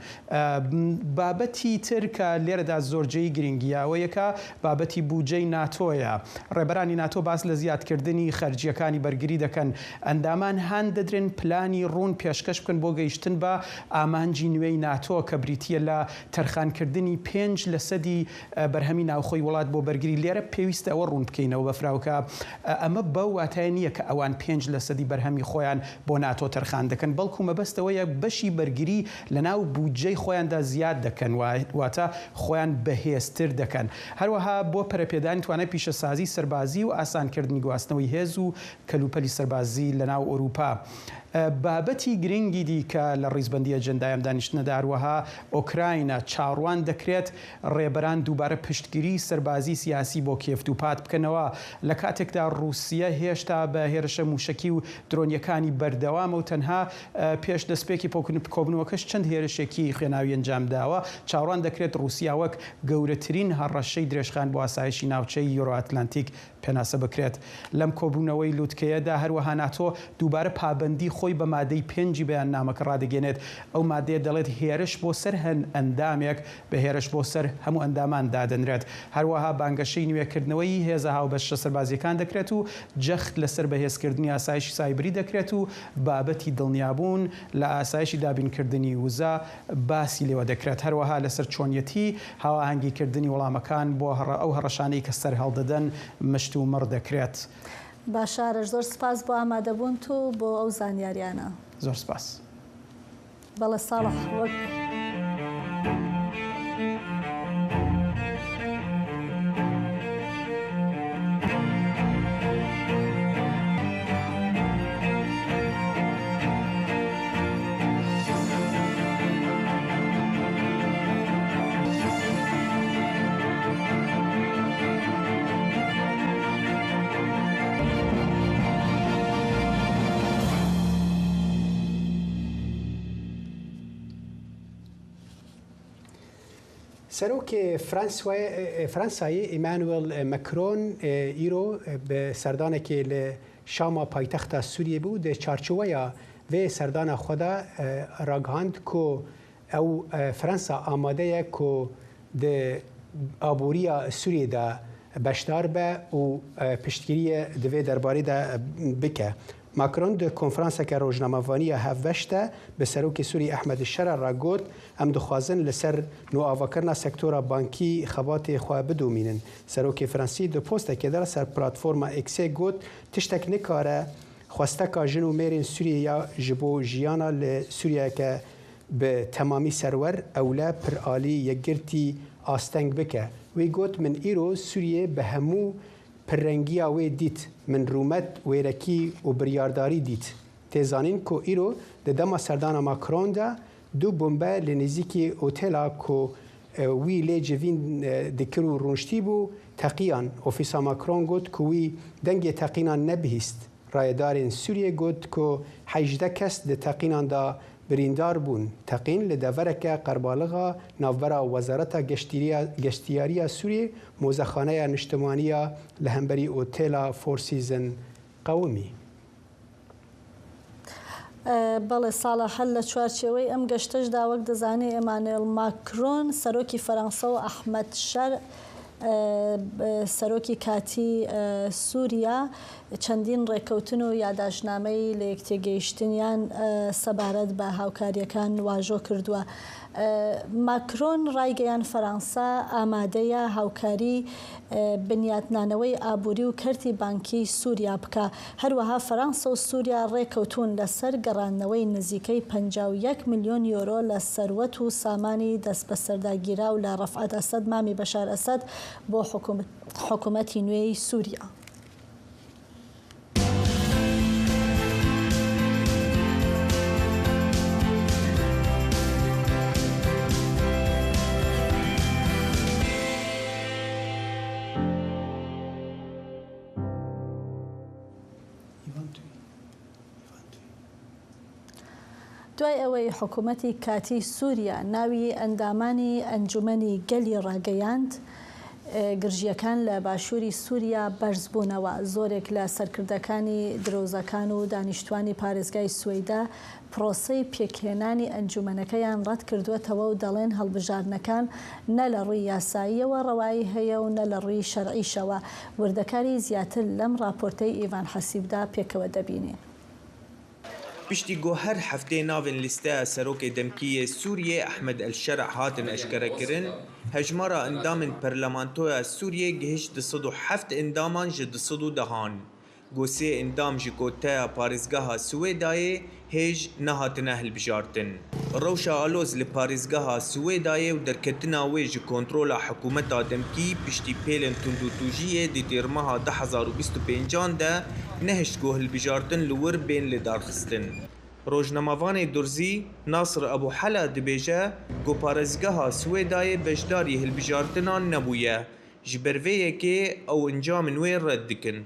بابەتی تر کە لێرەدا زۆر جێی گرنگییە ئەوەیە کە بابەتی بوجەی ناتۆیە. ڕێبەرانی ناتۆ باس لە زیادکردنی خەرجییەکانی بەرگری دەکەن. ئەندامان هان دەدرێن پلانی ڕوون پێشکەش بکەن بۆ گەیشتن بە ئامانجی نوێی ناتۆ کە بریتییە لە تەرخانکردنی پێنج لەسەدی بەرهەمی ناوخۆی وڵات بۆ بەرگری. لێرە پێویستە ئەوە ڕوون بکەینەوە بەفراو کە ئەمە بەو واتایە نییە کە ئەوان پێنج لەسەدی بەرهەمی خۆیان بۆ ناتۆ تەرخان دەکەن، بەڵکو مەبەست ئەوەیە بەشی بەرگری لەناو بودجەی خۆیاندا زیاد دەکەن، واتە خۆیان بەهێزتر دەکەن. هەروەها بۆ پەرەپێدانی توانای پیشەسازی سەربازی و ئاسانکردنی گواستنەوەی هێز و کەلوپەلی سەربازی لەناو ئەوروپا. بابەتی گرنگی دیکە لە ڕیزبەندی ئەجێندای ئەم دانیشتنەدا هەروەها ئۆکراینە، چاوەڕوان دەکرێت ڕێبەران دووبارە پشتگیری سەربازی سیاسی بۆ کیێڤ دووپات بکەنەوە، لە کاتێکدا ڕووسیە هێشتا بە هێرشە مووشەکی و درۆنییەکانی بەردەوامە و تەنها پێش دەستپێکی کۆبوونەوەکەش چەند هێرشێکی خوێناوی ئەنجامداوە، چاوەڕوان دەکرێت ڕووسیا وەک گەورەترین هەڕەشەی درێژخایەن بۆ ئاسایشی ناوچەی یۆرۆئەتلەنتیک پێناسە بکرێت. لەم کۆبوونەوەی لوتکەیەدا هەروەها ناتۆ دووبارە پابەندی خۆی بە مادەی پێنجی بەیاننامەکە ڕادەگەیەنێت، ئەو مادەیە دەڵێت هێرش بۆ سەر هەر ئەندامێک بە هێرش بۆ سەر هەموو ئەندامان دادەنرێت. هەروەها بانگەشەی نوێکردنەوەی هێزە هاوبەشە سەربازییەکان دەکرێت و جەخت لەسەر بەهێزکردنی ئاسایشی سایبری دەکرێت و بابەتی دڵنیابوون لە ئاسایشی دابینکردنی وزە باسی لێوە دەکرێت، هەروەها لەسەر چۆنیەتی هاوئاهەنگیکردنی وەڵامەکان بۆ ئەو هەڕەشانەی کە سەرهەڵدەدەن مشتومڕ دەکرێت. باشە ئارەش زۆر سپاس بۆ ئامادەبوونت و بۆ ئەو زانیاریانە. زۆر سپاس. بەڵێ ساڵح وەک. Serokê Fransayê Emmanuel Macron îro bi serdanekê li Şama paytexta Sûriyê bû di çarçoweya vê serdana xwe de ragihand ku ew Fransa amade ye ku di aboriya Sûriyê de beşdar be û piştgiriyê di vê derbarê de bike. Macron di konferanseke rojnamevaniya hevbeş de bi Serokê Sûrî Ehmed Şera re got, Em dixwazin li ser nûavakirina sektora bankî xebatê xwe bidomînin. Serokê Fransî di postekê de li ser platforma X'ê got, Tiştek nikare xwesteka jin û mêrên Sûriyê ya ji bo jiyana li Sûriyeyeke bi temamî serwer, ewle, piralî, yekgirtî asteng bike. Wî got, Min îro Sûriyê bi hemû Pirrengiya wê dît, min rûmet, wêrekî û biryardarî dît. Tê zanîn ku îro di dema serdana Macron de du bombe li nêzîkî otela ku wî lê civîn dikir û rûniştî bû, teqiyan. Ofîsa Macron got ku wî dengê teqînan nebihîst. Rayedarên Sûriyê got ku 18 kes di teqînan de birîndar bûn. Teqîn li devereke qerbalixa navbera Wezareta Geştiyariya Sûriyê Mozexaneya Niştimanî ya li hemberî Otela Four Season qewimî. بەڵێ ساڵح، هەر لە چوارچێوەی ئەم گەشتەشدا وەک دەزانێ ئێمانوێڵ ماکرۆن سەرۆکی فەرەنسە و ئەحمەد شەرع سەرۆکی کاتی سووریا چەندین ڕێککەوتن و یاداشتنامەی لەیەکتێگەیشتنیان سەبارەت بە هاوکارییەکان واژۆ کردووە. ماکرۆن ڕایگەیاند فەرانسە ئامادەیە هاوکاری بنیاتنانەوەی ئابووری و کەرتی بانکیی سووریا بکا. هەروەها فەرانسە و سووریا ڕێککەوتوون لەسەر گەڕاندنەوەی نزیکەی 51 ملیۆن یۆرۆ لە سەروەت و سامانی دەستبەسەرداگیراو لە ڕەفعەت ئەسەد مامی بەشار ئەسەد بۆ حکومەتی نوێی سووریا. دوای ئەوەی حکومەتی کاتیی سووریا ناوی ئەندامانی ئەنجومەنی گەلی ڕاگەیاند، گرژییەکان لە باشووری سووریا بەرزبوونەوە، زۆرێک لە سەرکردەکانی درۆزەکان و دانیشتووانی پارێزگای سوەیدا پرۆسەی پێکهێنانی ئەنجومەنەکەیان ڕەتکردووەتەوە و دەڵێن هەڵبژاردنەکان نە لە ڕووی یاساییەوە ڕەوایی هەیە و نە لە ڕووی شەرعیشەوە. وردەکاری زیاتر لەم ڕاپۆرتەی ئیڤان حەسیبدا پێکەوە دەبینین. Piştî ku her heftê navên lîsteya Serokê Demkî yê Sûriyê Ehmed El Şer'a hatin eşkerekirin, hejmara endamên Perlemantoya Sûriyê gihişt 207 endaman ji 210an. Ku sê endam ji koteya parêzgeha Siwêdayê hêj nehatine hilbijartin. Rewşa aloz li parêzgeha Siwêdayê û derketina wê ji kontrola hikûmeta demkî piştî pêlên tundûtûjiyê di têrmeha 2025an de nehişt ku hilbijartin li wir bên lidarxistin. Rojnamevanê Durzî Nasir Ebû Hela dibêje ku parêzgeha Siwêdayê beşdarî hilbijartinan nebûye, ji ber vê yekê ew encamên wê red dikin.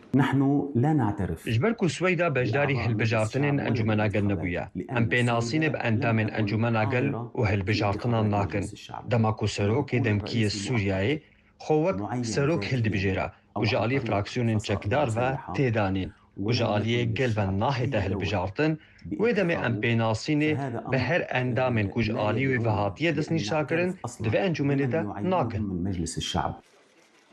Ji ber ku Siweyda beşdarî hilbijartinên Encûmena Gel nebûye, em pênasînê bi endamên Encûmena Gel û hilbijartinan nakin. Dema ku Serokê Demkî yê Sûriyeyê xwe wek serok hildibijêre û ji aliyê fraksiyonên çekdar ve tê danîn û ji aliyê gel ve nahête hilbijartin, wê demê em pênasînê bi her endamên ku ji aliyê wê ve hatiye destnîşankirin di vê encûmenê de nakin.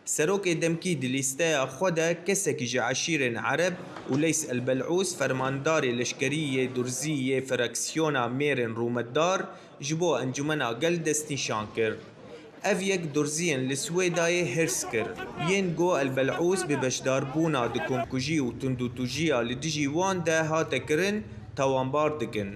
Serokê Demkî di lîsteya xwe de kesekî ji eşîrên Ereb û Leys El Belûs fermandarê leşkerî yê Durzî yê fraksiyona mêrên rûmetdar ji bo Encûmena Gel destnîşan kir. Ev yek Durziyên li Siwêdayê hêrs kir. Yên ku El Belûs bi beşdarbûna di komkujî û tundûtûjiya li dijî wan de hate kirin tawanbar dikin.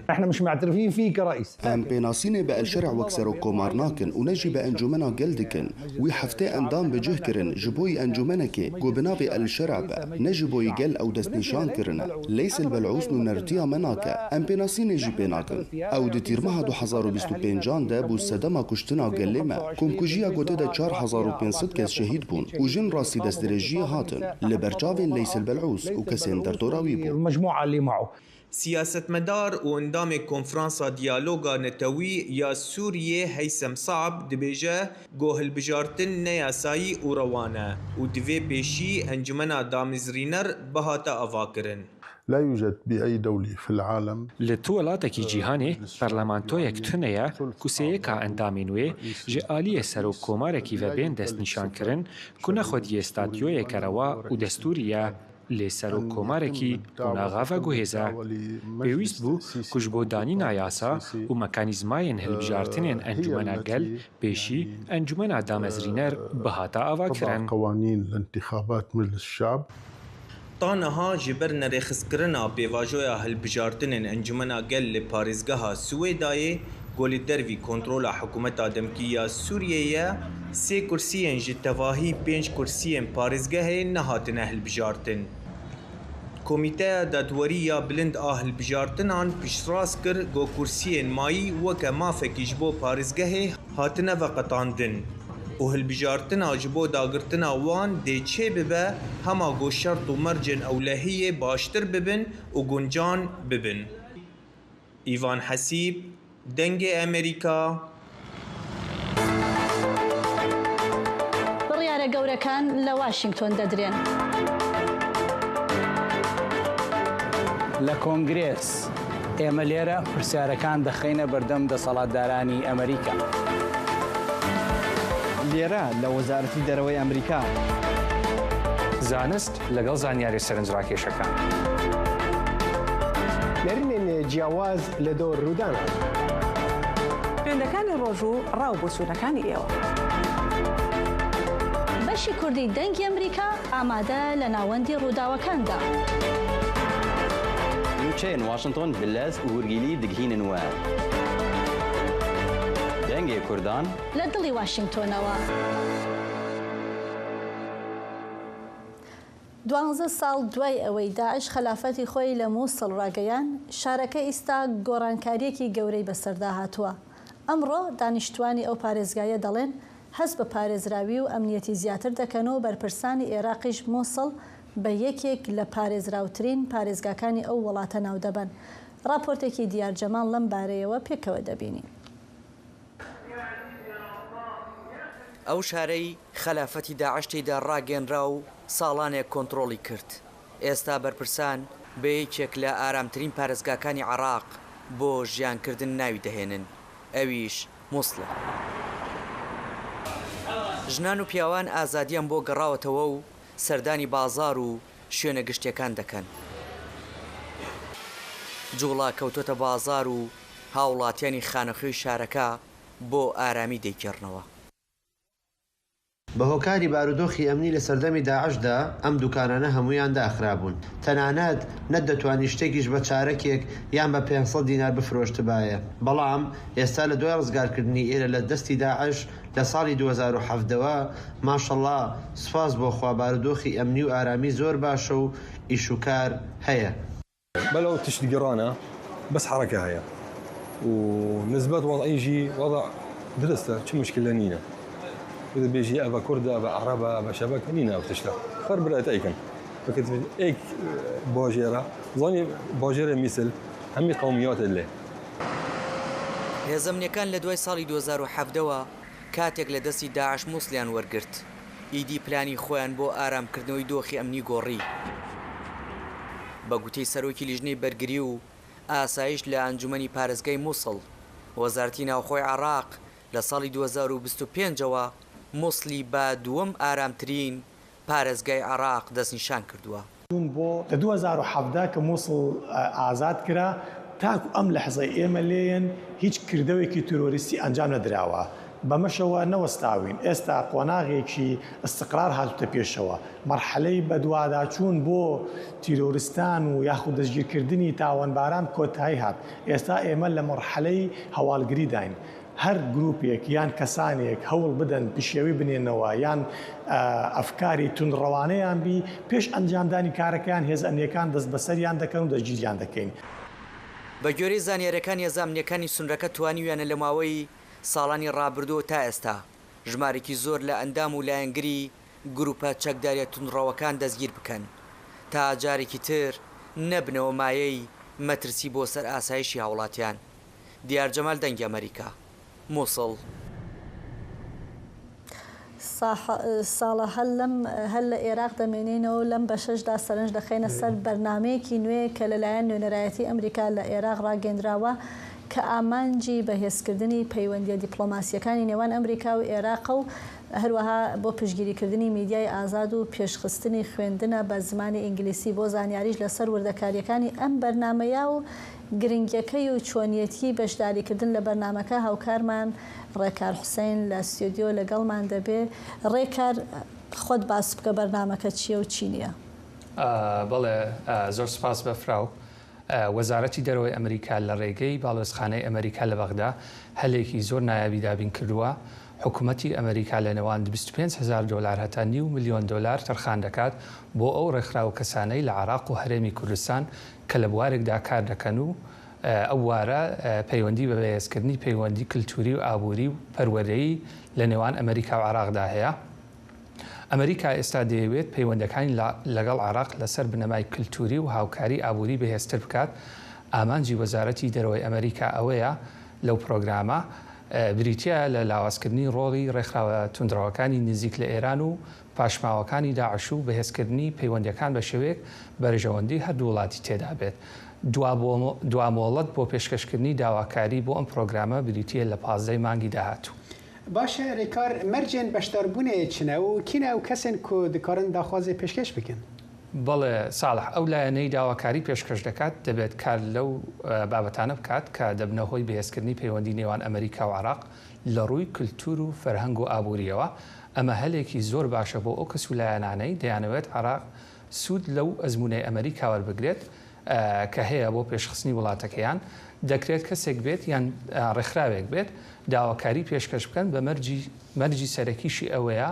Em pênasînê bi El Şer'a wek serokkomar nakin û ne jî bi Encûmena Gel dikin. Wî 70 endam bi cih kirin ji bo encûmenekê ku bi navê El Şer'a be, ne ji bo gel ew destnîşan kirine. Leys El Belûs nûnertiya me nake. Em pênasînê jî pê nakin. Ew di tîrmeha 2025an de bû sedema kuştina gelê me. Komkujiya ku tê de 4500 kes şehîd bûn û jin rastî destdirêjiyê hatin. Li ber çavên Leys El Belûs û kesên derdora wî bû. Siyasetmedar û endamê Konferansa Diyaloga Netewî ya Sûriyê Heysem Saab dibêje ku hilbijartin ne yasayî û rewa ne û divê pêşî Encumena Damezrîner bihata avakirin. لا يوجد بأي دولة في العالم. Li tu welatekî cîhanê parlamentoyek tune ye ku sêyeka endamên wê ji aliyê serokkomarekî ve bên destnîşankirin ku ne xwediyê statyoyeke rewa û destûrî ye lê serokkomarekî qonaxa veguhêze. Pêwîst bû ku ji bo danîna yasa û mekanîzmayên hilbijartinên Encûmena Gel pêşî Encûmena Damezrîner bihata avakirin. Ta niha ji ber nerêxistkirina pêvajoya hilbijartinên Encûmena Gel li parêzgeha Siwêdayê ku li dervî kontrola hikûmeta demkî ya Sûriyeyê ye, sê kursiyên ji tevahî pênc kursiyên parêzgehê nehatine hilbijartin. Komîteya Dadwerî ya Bilind a Hilbijartinan piştrast kir ku kursiyên mayî weke mafekî ji bo parêzgehê hatine veqetandin û hilbijartina ji bo dagirtina wan dê çêbibe hema ku şert û mercên ewlehiyê baştir bibin û guncan bibin. Îvan Hesîb, Dengê Amerîka. بڕیارە گەورەکان لە واشینگتۆن دەدرێن. لە کۆنگرێس، ئێمە لێرە پرسیارەکان دەخەینە بەردەم دەسەڵاتدارانی ئەمریکا. لێرە لە وەزارەتی دەرەوەی ئەمریکا. زانست لەگەڵ زانیاریە سەرنجڕاکێشەکان. نەرینên جیاواز لە دۆر ڕوودانان. ترێندەکانی ڕۆژ و ڕا و بۆچوونەکانی ئێوە. بەشی کوردی دەنگی ئەمریکا ئامادە لە ناوەندی ڕووداوەکاندا. Nûçeyên Washington bi lez û hûrgîlî digihînin we. Dengê Kurdan. لە دڵی واشینگتۆنەوە. دوانزە ساڵ دوای ئەوەی داعش خەلافەتی خۆی لە موسڵ ڕاگەیان، شارەکە ئیستا گۆڕانکارییەکی گەورەی بەسەردا هاتووە. ئەمڕۆ دانیشتووانی ئەو پارێزگایە دەڵێن، هەست بە پارێزراوی و ئەمنیەتی زیاتر دەکەن و بەرپرسانی ئێراقیش موسڵ بە یەکێک لە پارێزراوترین پارێزگاکانی ئەو وڵاتە ناودەبەن. ڕاپۆرتێکی دیار جەماڵ لەم بارەیەوە پێکەوە دەبینین. ئەو شارەی خەلافەتی داعش تێیدا ڕاگەیەنرا و ساڵانێک کۆنتڕۆڵی کرد، ئێستا بەرپرسان بە یەکێک لە ئارامترین پارێزگاکانی عێراق بۆ ژیانکردن ناوی دەهێنن، ئەویش موسڵە. ژنان و پیاوان ئازادییان بۆ گەڕاوەتەوە و سەردانی بازاڕ و شوێنە گشتییەکان دەکەن. جوڵە کەوتۆتە بازاڕ و هاوڵاتیانی خانەخوێی شارەکە بۆ ئارامی دەیگێڕنەوە. بە هۆکاری بارودۆخی ئەمنی لە سەردەمی داعشدا ئەم دوکانانە هەموویان داخرابوون، تەنانەت نەتدەتوانی شتێکیش بە چارەکێک یان بە 500 دینار بفرۆشتبایە، بەڵام ئێستا لە دوای ڕزگارکردنی ئێرە لە دەستی داعش لە ساڵی 2017 وە ماشەڵا سوپاس بۆ خوا بارودۆخی ئەمنی و ئارامی زۆر باشە و ئیش و کار هەیە. بەلەو تشت گرانە بەس حەرەکە هەیە و نسبەت وەزعی ژی وەزع درستە چ مشکلە نینە بێژی ئەڤە کوردە ئەڤە عەرەبە ئەڤە شەبەکە نینە ئەو تشتە هەر برایت ئەیکەن وەکت ئێک باژێرە زانی باژێرە میسل هەمی قەومیاتە لێ. هێزە ئەمنیەکان لە دوای ساڵی 2017 وە کاتێک لە دەستی داعش موسڵیان وەرگرت، ئیدی پلانی خۆیان بۆ ئارامکردنەوەی دۆخی ئەمنی گۆڕی. بە گوتەی سەرۆکی لیژنەی بەرگری و ئاسایش لە ئەنجومەنی پارێزگای موسڵ، وەزارەتی ناوخۆی عێراق لە ساڵی 2025 ەوە موسڵی بە دووەم ئارامترین پارێزگای عێراق دەستنیشان کردووە. لە 2017 کە موسڵ ئازاد کرا تاکو ئەم لەحزەی ئێمە لێیەن هیچ کردەوەیەکی تیرۆریستی ئەنجام نەدراوە، بەمەشەوە نەوەستاوین، ئێستا قۆناغێکی ئیستقرار هاتووتە پێشەوە، مەرحەلەی بەدواداچوون بۆ تیرۆریستان و یاخود دەستگیرکردنی تاوانباران کۆتایی هات، ئێستا ئێمە لە مەرحەلەی هەواڵگریداین، هەر گروپێک یان کەسانێک هەوڵ بدەن پشێوی بنێنەوە یان ئەفکاری توندڕەوانەیان بی، پێش ئەنجامدانی کارەکەیان هێزە ئەمنییەکان دەستبەسەریان دەکەن و دەستگیریان دەکەین. بە گوێرەی زانیارییەکان هێزە ئەمنییەکانی سنورەکە توانیویانە لە ماوەی ساڵانی ڕابردووە تا ئێستا ژمارێکی زۆر لە ئەندام و لایەنگری گروپە چەکداریە توندڕەوەکان دەستگیر بکەن تا جارێکی تر نەبنەوە مایەی مەترسی بۆ سەر ئاسایشی هاوڵاتیان. دیار جەمال دەنگی ئەمەریکا، موسڵ. ساڵە هەر لەم هەر لە ئێراق دەمێنینەوە و لەم بەشەشدا سەرنج دەخەینە سەر بەرنامەیەکی نوێ کە لەلایەن نوێنەرایەتی ئەمریکا لە ئێراق ڕاگەیندراوە کە ئامانجی بەهێزکردنی پەیوەندییە دیپڵۆماسییەکانی نێوان ئەمریکا و ئێراقە و هەروەها بۆ پشتگیریکردنی میدیای ئازاد و پێشخستنی خوێندنە بە زمانی ئینگلیسی بۆ زانیاریش لەسەر وردەکارییەکانی ئەم بەرنامەیە و گرنگیەکەی و چۆنیەتیی بەشداریکردن لە بەرنامەکە هاوکارمان ڕێکار حوسەین لە ستۆدیۆ لەگەڵمان دەبێ. ڕێکار خۆت باس بکە بەرنامەکە چییە و چی نییە؟ بەڵێ زۆر سوپاس بەفراو. وەزارەتی دەرەوەی ئەمریکا لە ڕێگەی باڵوێزخانەی ئەمریکا لە بەغدا هەلێکی زۆر نایابی دابین کردووە، حکومەتی ئەمریکا لە نێوان 25 هەزار دۆلار هەتا نیو ملیۆن دۆلار تەرخان دەکات بۆ ئەو ڕێکخراو و کەسانەی لە عێراق و هەرێمی کوردستان کە لە بوارێکدا کار دەکەن و ئەو بوارە پەیوەندی بە بەهێزکردنی پەیوەندی کلتوری و ئابووری و پەروەردەیی لە نێوان ئەمریکا و عێراقدا هەیە. ئەمریکا ئێستا دەیەوێت پەیوەندەکانی لەگەڵ عێراق لەسەر بنەمای کلتوری و هاوکاری ئابووری بەهێزتر بکات، ئامانجی وەزارەتی دەرەوەی ئەمریکا ئەوەیە لەو پرۆگرامە بریتییە لە لاوازکردنی ڕۆڵی ڕێکخراوە توندڕەوەکانی نزیک لە ئێران و پاشماوەکانی داعش و بەهێزکردنی پەیوەندییەکان بە شێوەیەک بەرژەوەندی هەردوو وڵاتی تێدا بێت. دوا مۆڵەت بۆ پێشکەشکردنی داواکاری بۆ ئەم پرۆگرامە بریتییە لە 15 ی مانگی داهاتوو. باشە رێکار مەرجێن بەشداربوونێ چنە و کینە ئەو کەسێن کو دکارن داخوازێ پێشکێش بکن؟ بەڵێ ساڵح، ئەو لایەنەی داواکاری پێشکەش دەکات دەبێت کار لەو بابەتانە بکات کە دەبنە هۆی بەهێزکردنی پەیوەندی نێوان ئەمەریکا و عێراق لە ڕووی کلتور و فەرهەنگ و ئابوورییەوە، ئەمە هەلێکی زۆر باشە بۆ ئەو کەس و لایەنانەی دەیانەوێت عێراق سوود لەو ئەزموونەی ئەمەریکا وەربگرێت کە هەیە بۆ پێشخستنی وڵاتەکەیان، دەکرێت کەسێک بێت یان ڕێکخراوێک بێت داواکاری پێشکەش بکەن بە مەرجی مەرجی سەرەکیشی ئەوەیە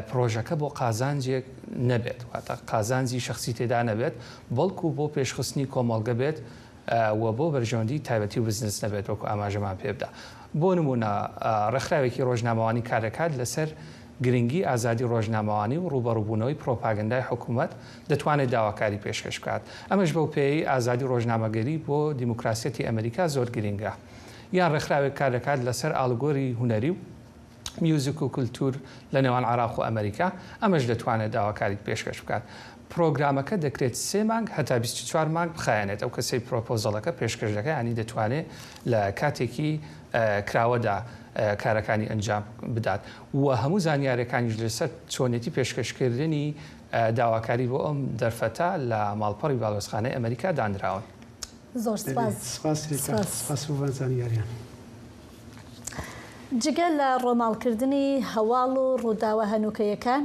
پڕۆژەکە بۆ قازانجێک نەبێت واتە قازانجی شەخسی تێدا نەبێت بەڵکو بۆ پێشخستنی کۆمەڵگە بێت و بۆ بەرژەوەندی تایبەتی و بزنس نەبێت وەکو ئاماژەمان پێ بدا. بۆ نموونە ڕێکخراوێکی ڕۆژنامەوانی کاردەکات لەسەر گرنگی ئازادی ڕۆژنامەوانی و ڕووبەڕووبوونەوەی پرۆپاگەندای حکوومەت دەتوانێت داواکاری پێشکەش بکات. ئەمەش بەو پێیەی ئازادی ڕۆژنامەگەری بۆ دیموکراسیەتی ئەمریکا زۆر گرنگە. یان ڕێکخراوێک کاردەکات لەسەر ئاڵوگۆری هونەری و میوزیک و کلتور لە نێوان عێراق و ئەمریکا، ئەمەش دەتوانێت داواکاریت پێشکەش بکات. پرۆگرامەکە دەکرێت سێ مانگ هەتا 24 مانگ بخایەنێت، ئەو کەسەی پرۆپۆزەڵەکە پێشکەش دەکات یانی دەتوانێت لە کاتێکی کراوەدا کارەکانی ئەنجام بدات و هەموو زانیاریەکانیش لەسەر چۆنێتی پێشکەشکردنی داواکاری بۆ ئەم دەرفەتە لە ماڵپەڕی باڵیۆزخانەی ئەمریکا دانراون. زۆر سپاس. سپاس ریکارد. سپاس بۆ زانیاریان. جگە لە ڕۆماڵکردنی هەواڵ و ڕووداوە هەنووکەیەکان،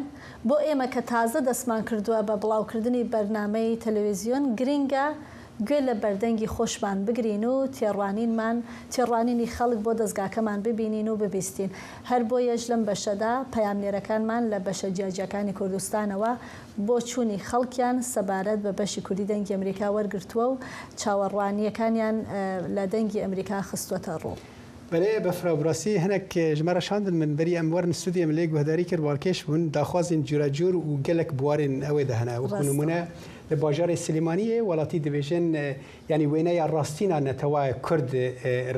بۆ ئێمە کە تازە دەستمان کردووە بە بڵاوکردنی بەرنامەی تەلەویزیۆن گرنگە گوێ لە بەردەنگی خۆشمان بگرین و تێڕوانینمان تێڕوانینی خەڵک بۆ دەزگاکەمان ببینین و ببیستین. هەر بۆیەش لەم بەشەدا پەیامنێرەکانمان لە بەشە جیاجیاکانی کوردستانەوە بۆچوونی خەڵکیان سەبارەت بە بەشی کوردی دەنگی ئەمریکا وەرگرتووە و چاوەڕوانییەکانیان لە دەنگی ئەمریکا خستووەتە ڕوو. بەلێ بەفرا براسی هەنەک ژ مە رە شاندن من بەری ئەم وەرن ستودیۆ من لێ گوهداری کرد والکێش بوون داخوازین جورا جور و گەلەک بوارێن ئەوێ دە هەنە وەکو نمونە لە باژارێ سلێمانیێ وەلاتی دبێژن یانی وێنەیا ڕاستینا نەتەوە کورد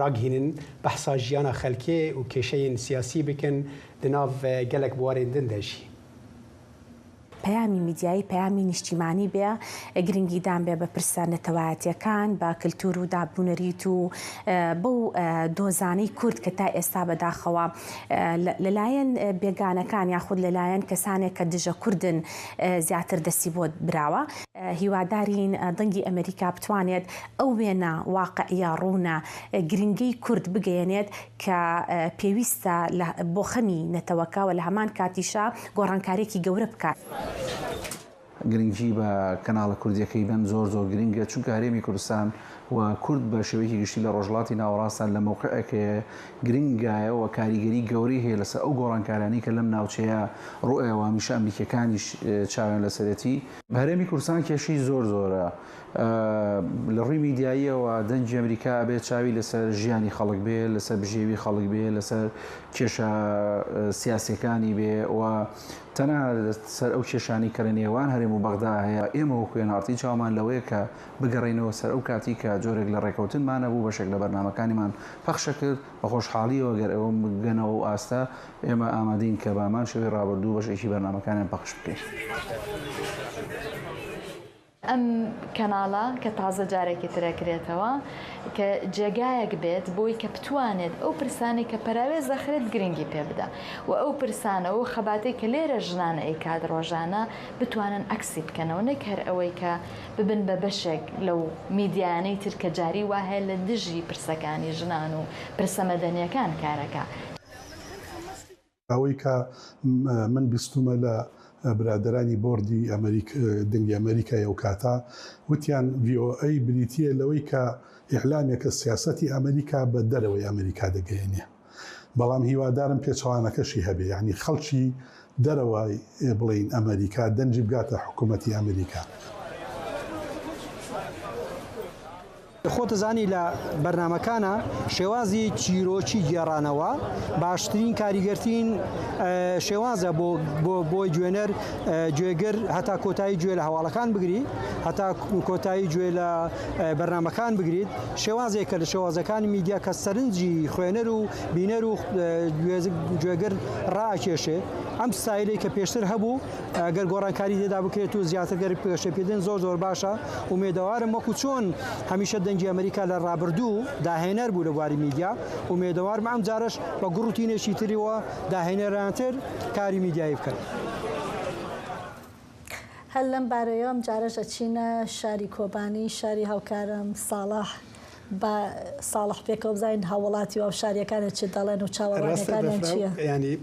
راگهینن بەحسا ژیانا خەلکێ و کێشەیێن سیاسی بکن دە ناڤ گەلەک بوارێن دن دە ژی. پەیامی میدیایی پەیامی نیشتیمانی بێ، گرنگیدان بێ بە پرسە نەتەوایەتیەکان، بە کلتور و داب و نەریت و بەو دۆزانەی کورد کە تا ئێستا بەداخەوە لەلایەن بێگانەکان یاخود لەلایەن کەسانێک کە دژە کوردن زیاتر دەستی بۆ براوە. هیوادارین دەنگی ئەمریکا بتوانێت ئەو وێنە واقعیە ڕوونە گرنگەی کورد بگەیەنێت کە پێویستە بۆ خەمی نەتەوەکە و لە هەمان کاتیشا گۆڕانکارییەکی گەورە بکات. گرنگی بە کەناڵە کوردیەکەی بەن زۆر زۆر گرنگە چونکە هەرێمی کوردستان و کورد بە شێوەیەکی گشتی لە ڕۆژهەڵاتی ناوەڕاستدا لە مەوقعێکەیە گرنگایە و کاریگەری گەورەی هەیە لەسەر ئەو گۆڕانکاریانەی کە لەم ناوچەیە ڕوئەیە و هەمیشە ئەمریکیەکانیش چاویان لەسەرێتی. هەرێمی کوردستان کێشەی زۆر زۆرە لە ڕووی میدیاییەوە دەنگی ئەمریکا ئەبێ چاوی لەسەر ژیانی خەڵک بێ، لەسەر بژێوی خەڵک بێ، لەسەر کێشە سیاسیەکانی بێ و. تەنها لەسەر ئەو کێشانەی کە لە نێوان هەرێم و بەغدا هەیە، ئێمە وەکو NRT چاومان لەوەیە کە بگەڕێینەوە سەر ئەو کاتی کە جۆرێک لە ڕێکەوتنمان هەبوو، بەشێک لە بەرنامەکانیمان پەخشەکرد، بە خۆشحاڵییەوە گەر ئەوە بگەنەوە ئەو ئاستە، ئێمە ئامادەین کە بە هەمان شێوەی ڕابردوو بەشێکی بەرنامەکانیان پەخش بکەین. ئەم کەناڵە کە تازە جارێکی تر ئەکرێتەوە کە جێگایەک بێت بۆی کە بتوانێت ئەو پرسانەی کە پەراوێز دەخرێت گرنگی پێ بدا و ئەو پرسانە و خەباتەی کە لێرە ژنان ئەیکات ڕۆژانە بتوانن عەکسی بکەنەوە نەک هەر ئەوەی کە ببن بە بەشێک لەو میدیایانەی تر کە جاری وا هەیە لە دژی پرسەکانی ژنان و پرسە مەدەنیەکان کارەکا. ئەوەی کە من بیستومە لە برادەرانی بۆردی ئەمریک دەنگی ئەمریکای ئەو کاتە وتیان VOA بریتییە لەوەی کە ئیعلامێکە سیاسەتی ئەمریکا بە دەرەوەی ئەمریکا دەگەیەنێ بەڵام هیوادارم پێچەوانەکەشی هەبێ یانی خەڵکی دەرەوەی بڵێین ئەمریکا دەنگی بگاتە حکوومەتی ئەمریکا. خۆت ئەزانی لە بەرنامەکانا شێوازی چیرۆکی گێڕانەوە باشترین کاریگەرترین شێوازە بۆ بۆ بۆی گوێنەر گوێگر هەتا کۆتایی گوێ لە هەواڵەکان بگری هەتا کۆتایی گوێ لە بەرنامەکان بگریت شێوازێکە لە شێوازەکانی میدیا کە سەرنجی خوێنەر و بینەر و گوێگر ڕائەکێشێ ئەم ستایلەی کە پێشتر هەبوو گەر گۆڕانکاری تێدا بکرێت و زیاتر گەر پێشەپێدن زۆر زۆر باشە ئومێدەوارم وەکو چۆن هەمیشە دەنگی ئەمریکا لە ڕابردوو داهێنەر بوو لە بواری میدیا ئومێدەوارم ئەم جارەش بە گوڕوتینێکی تریوە داهێنەرانتر کاری میدیایی بکەن. هەر لەم بارەیەوە ئەم جارەش ئەچینە شاری کۆبانی شاری هاوکارم ساڵح با ساڵح پێکەوە بزانین هاووڵاتی و هاوشارییەکانیان چ دەڵێن و ڕاستە چاوەڕوانییەکانیان بەفراو چییە؟ یانی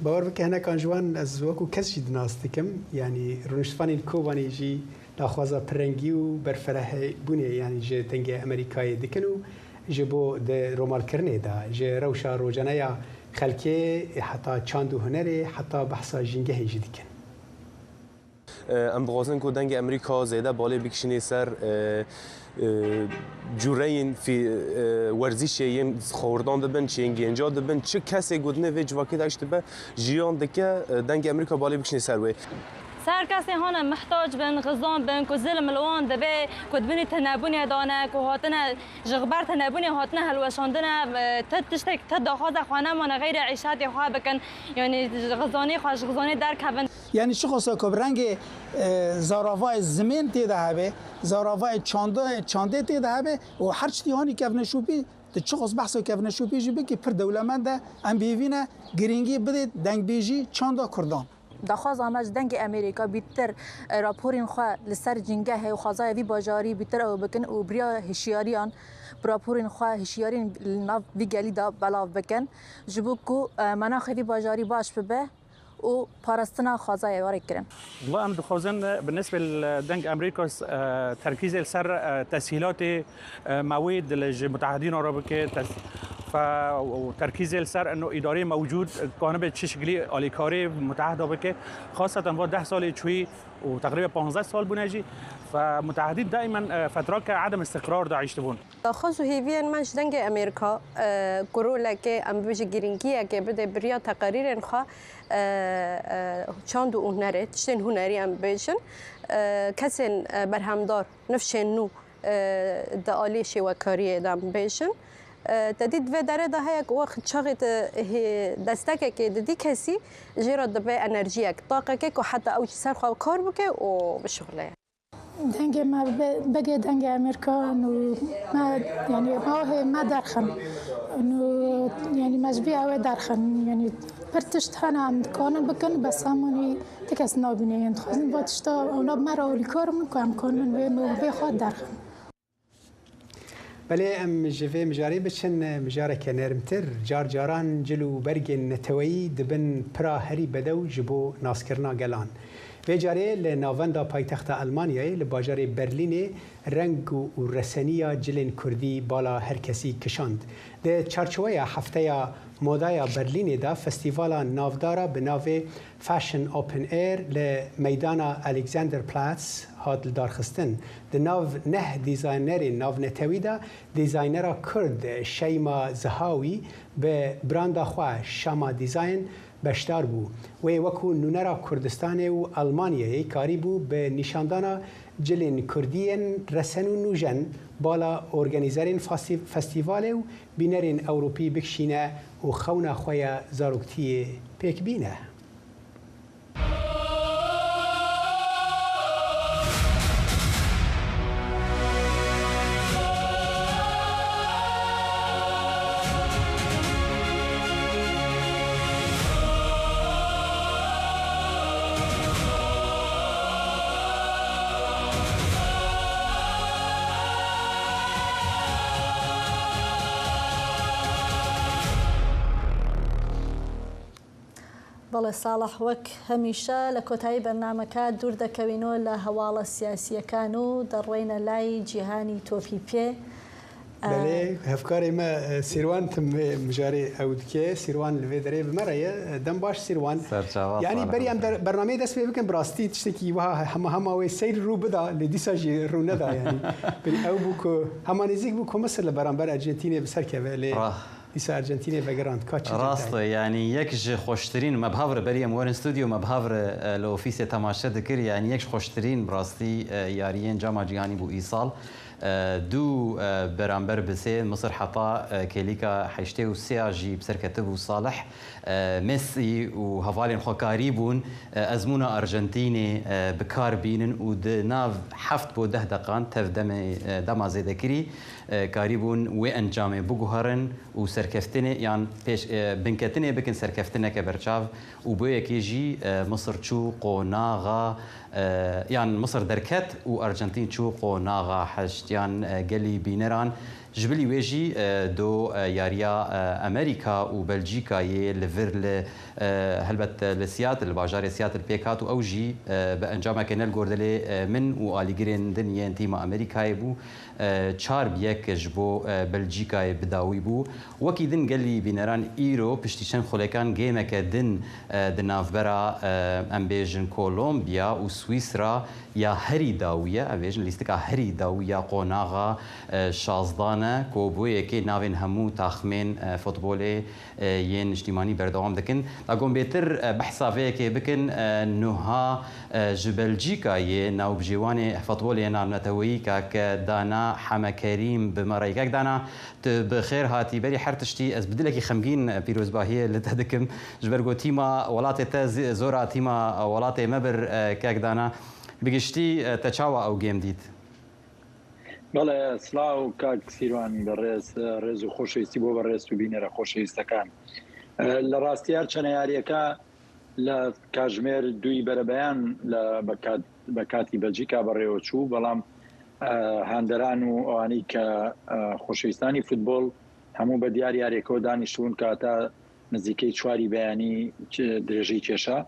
باوەڕ بکە هەنەکان ji wan ez wekû kes jî dinas dikim yanî rûniştvanên Kobanê jî daxwaza pirrengî û berferehbûnê yanî ji dengê Amerîkayê dikin û ji bo di romalkirinê de ji rewşa rojane ya xelkê heta çand û hunerê heta behsa jîngehê jî dikin. Em dixwazin ku dengê Amerîka zêde balê bikişînê ser cureyên werzîşê yên xordan dibin, çi yên gênca dibin, çi kesê ku di nêv vê civakê de eş dibe jiyan dike, dengê Amerîka balê bikişînê ser wê. Ser kesên hane mihtac bin, xizan bin ku zilm li wan dibe, ku di binî tinebûnê de ne, ku hatine ji ber tinebûnê hatine hilweşandine, ti tiştek, ti daxwaza xwe nemane xeyrê îşetê xwe bikin, yanî ji xizanê xwe ji xizanê derkevin. Yanî çi xwesta ku bi rengê zaravayê zimên tê de hebe, zaravayê çandê tê de hebe û her çitî hanî kevneşopî, tu çi xwest behsa kevneşopî jî bikî pir dewlemend e, em bêvîne girîngî bidê dengbêjî çanda kurdan. Daxwaza me ji Dengê Amerîka bîtir raporên xwe li ser cîngehê û xwezaya vî bajarî bîtir ew bikin û biriya hişyariyan bi raporên xwe hişyariyên li nav vî gelî de belav bikin ji bo ku menaxê vî bajarî baş bibe û parastina xwezayê were kirin. Wela em dixwazin bi nisbê li deng Amerîka terkîzê li ser tesîlatê mewêd ji mutehidîna re bike û terkîzê li ser ino îdareyê mewcûd kanibe çi şiklî alîkarê mutehida bike xaseten va deh salê çûyî û teqrîben 15 sal bûne jî mutehidîn daîmen fetrake edem îstiqrar de îştibûn. Daxwaz û hêviyên me ji dengê Amerîka ku rolekê em bibêjin girîngiyekê bide bi riya teqerîrên xwe çand û hunerê, tiştên hunerî em bibêjin kesên berhemdar, nifşên nû di aliyê şêwekariyê de em bibêjin. Te dît di vê derê de heye ku wext çaxê tu destekekê didî kesî jê re dibe enerjiyek, taqekê ku heta ew ji ser xwe kar bike û bişuxile. Dengê me bigê dengê Amerîka û me yanî ahê me derxin û yanî me ji vî awê derxin yanî pir tişt hene em dikarin bikin bes hemanî ti kes nabîne yên dixwazin va tişta ewna bi me re alîkar bin ku em karin vê vê xwe derxin. Belê em ji vê mijarê biçin mijareke nermtir. Car caran cil û bergên neteweyî dibin pira herî bedew ji bo naskirina gelan. Vê carê li navenda paytexta Elmanyayê li bajarê Berlînê reng û reseniya cilên kurdî bala her kesî kişand. Di çarçoweya hefteya modaya Berlînê de festîvala navdara bi navê Fashion Open Air li meydana Alexanderplatz hat lidarxistin. Di nav neh dîzaynerên navnetewî de dîzaynera Kurd Şeyma Zihawî bi branda xwe Shama Design beşdar bû. Wê wekû nûnera Kurdistanê û Elmanyayê karîbû bi nîşandana cilên kurdî yên resen û nûjen bala organîzerên festîvalê û bînerên Ewropî bikişîne û xewna xwe ya zaroktiyê pêk bîne. بەڵێ ساڵح وەک هەمیشە لە کۆتایی بەرنامەکە دوور دەکەوینەوە لە هەواڵە سیاسییەکان و دەڕۆینە لای جیهانی تۆپی پێ. بەلێ هەڤکارê me Sîrwan tim vê mijarê ew dike. Sîrwan li vê derê bi me re ye. Dem baş Sîrwan. Yanî berî em bernameyê dest pê bikin bi rastî tiştekî wiha hema hema wê seyr rû bida lê dîsa jî rû neda yanî. Berî ew bû ku hema nêzîk bû ku Misir li beramber Ercentînê bi ser keve lê dîsa Ercentînê vegerand. Ka çi Rast e yanî yek ji xweştirîn me bi hev re berî em werin stûdyo me bi hev re li ofîsê temaşe dikir yanî yek ji xweştirîn bi rastî yariyên Cama Cîhanî bû îsal. Du beramber bi sê, Misir heta kêlîka 83 a jî bi ser ketibû. Salih Messi û hevalên xwe karîbûn ezmûna Arjentînê bi kar bînin û di nav heft bo deh deqan tev demê dema zêdekirî karîbûn wê encamê biguherin û serkeftinê yan pêş binketinê bikin serkeftineke berçav û bi wê yekê jî Misir çû qonaxa Yan Misir derket û Arjentîn çû qonaxa heşt yan gelî bîneran. Ji bilî wê jî do yariya Amerîka û Belcîkayê li vir li helbet li Seattle li bajarê Seattle pêk hat û ew jî bi encameke ne li gor dilê min û alîgirên din yên tîma Amerîkayê bû. Çar bi yek ji bo Belcîkayê bi dawî bû. Wekî din gelî bîneran îro piştî çend xulekan gêmeke din di navbera em bêjin Kolombiya û Swîsra ya herî dawî ye, em bêjin lîstika herî dawî ya qonaxa şazdan e ku bi wê yekê navên hemû taximên futbolê yên niştîmanî berdewam dikin. Da ku em bêtir behsa vê yekê bikin nuha ji Belcîkayê navbijêwanê futbolê yê navneteweyî kak Dana Hemekerîm bi me re ye. Kak Dana Tu bi xêr hatî. Berî her tiştî ez bi dilekî xemgîn pîrozbahiyê li te dikim. Ji ber ku tîma welatê te zora tîma welatê me bir kek dana. Bi giştî te çawa ew gêm dît? Bele silav kak Sîrwan bi rêz rêz û xweşewîstî bo berêz û bînere xweşewîstekan. Li rastî her çend yariyeka لە کاژمێر دووی بەرەبەیان لە بە کاتی بەلجیکا بەڕێوەچوو، بەڵام هاندەران و ئەوانەی کە خۆشەویستانی فوتبۆڵ هەموو بە دیار یاریەکەوە دانیشتبوون کە تا نزیکەی چواری بەیانی درێژەی کێشا.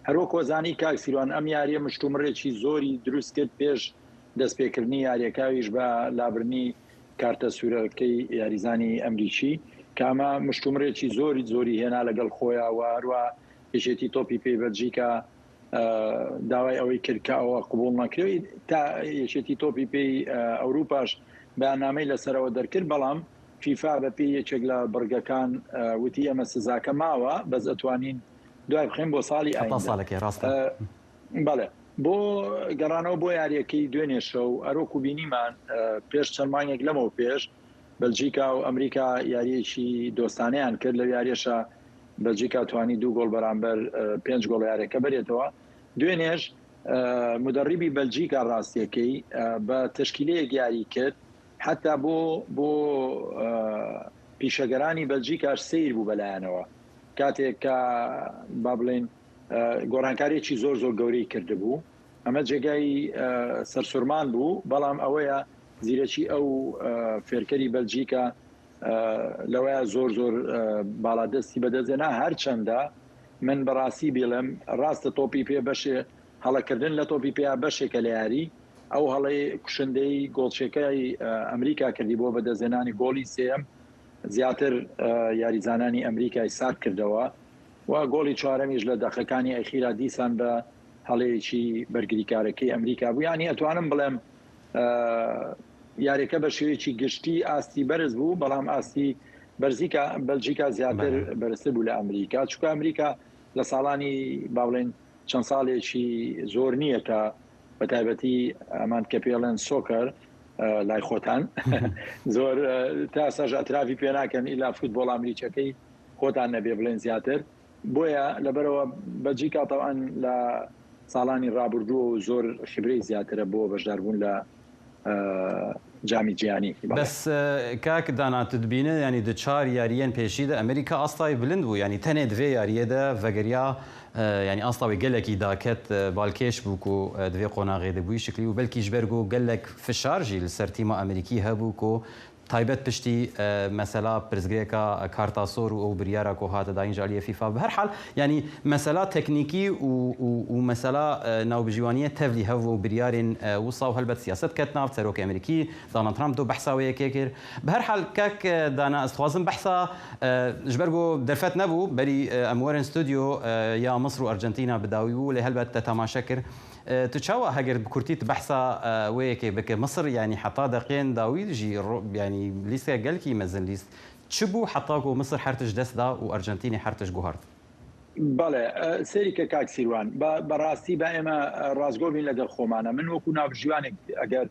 هەروەک وەزانی کاک سیروان ئەم یاریە مشتومڕێکی زۆری دروست کرد پێش دەستپێکردنی یاریەکەویش بە لابرنی کارتە سوورەکەی یاریزانی ئەمریکی کە ئەمە مشتومڕێکی زۆری زۆری هێنا لەگەڵ خۆیان و هەروە یەکێتی تۆپی پێی بەلجیکا داوای ئەوەی کرد کە ئەوە قبوڵ نەکرێت تا یەکێتی تۆپی پێی ئەوروپاش بەیاننامەی لەسەرەوە دەرکرد بەڵام فیفا بە پێی یەکێک لە بڕگەکان وتی ئەمە سزاکە ماوە بەس ئەتوانین دوای بخەین بۆ ساڵی ئایندە ساڵێکی ڕاستە بەڵێ بۆ گەڕانەوە بۆ یاریەکەی دوێنێ شەو ئەرۆک و بینیمان پێش چەند مانگێک لەمەوە پێش بەلجیکا و ئەمریکا یاریەکی دۆستانەیان کرد لە یاریەشە بەلجیکا توانی دوو گۆڵ بەرامبەر پێنج گۆڵ یاریەکە بەرێتەوە دوێنێش مدەڕیبی بەلجیکا ڕاستیەکەی بە تەشکیلەیەک یاری کرد حتا بۆ بۆ پیشەگەرانی بەلجیکاش سیر بوو بەلایەنەوە کاتێک کە با بڵێن گۆڕانکاریەکی زۆر زۆر گەورەی کردبوو ئەمە جێگای سەرسوورمان بوو بەڵام ئەوەیە زیرەکی ئەو فێرکەری بەلجیکا لەوەیە زۆر زۆر باڵادەستی بەدەستێنا هەرچەندە من بەڕاستی بیڵێم ڕاستە تۆپی پێ بەشێ هەڵەکردن لە تۆپی پێیا بەشێکە لە یاری ئەو هەڵەی کوشندەی گۆڵچێکای ئەمریکا کردی بۆ بەدەستهێنانی گۆڵی سێیەم زیاتر یاریزانانی ئەمریکای سارد کردەوە و گۆڵی چوارەمیش لە دەقەکانی ئەخیرا دیسان بە هەڵەیەکی بەرگریکارەکەی ئەمریکا بوو یانی ئەتوانم بڵێم یاریەکە بە شێوەیەکی گشتی ئاستی بەرز بوو بەڵام ئاستی بەرزیکا بەلجیکا زیاتر بەرزتر بوو لە ئەمریکا چونکە ئەمریکا. لە ساڵانی با بڵێن چەند ساڵێکی زۆر نییە کە بە تایبەتی ئەمان کە پێڵێن سۆکەر لای خۆتان زۆر تا سەژ ئەترافی پێ ناکەن ئیلا فوتبۆڵ ئەمریکەکەی خۆتان نەبێ بڵێن زیاتر بۆیە لەبەرەوە بەلجیکا تەوان لە ساڵانی ڕابردووە و زۆر خبرەی زیاترە بۆ بەشداربوون لە جامی جیهانی. بەس کاک دانا تو دبینە یانی di چار یاریەن پێشی de ئەمریکا ئاستای بلند بوو یانی تەنێ di vê یاریە de vegeriya یانی ئاستا wê gelekî daket balkêş bû ku di vê qonaxê de bûyî şiklî û belkî ji ber ku gelek fişar jî li ser tîma Amerîkî hebû ku Taybet piştî mesela pirsgirêka karta sor û ew biryara ku hate dayîn ji aliyê FIFA. Bi her hal yanî mesela teknîkî û û mesela navbijîwaniyê tevlî hev û biryarên wisa û helbet siyaset ket nav. Serokê Amerîkî Donald Trump do behsa wê yekê kir. Bi her hal kak Dana ez dixwazim behsa ji ber ku derfet nebû berî em werin stûdyo ya Misr û Arjentîna bi dawî bû lê helbet te temaşe kir. Tu çawa heger bi kurtî tu behsa wê yekê bike Misir yanî heta deqên dawî jî yanî lîstekek gelkî mezin lîst. Çi bû heta ku Misir her tişt dest da û Arjentînê her tişt guhart? بەڵێ سەیری کە کاک سیروان بە ڕاستی با ئێمە ڕاستگۆ بین لەگەڵ خۆمانە من وەکو ناوبژیوانێک ئەگەر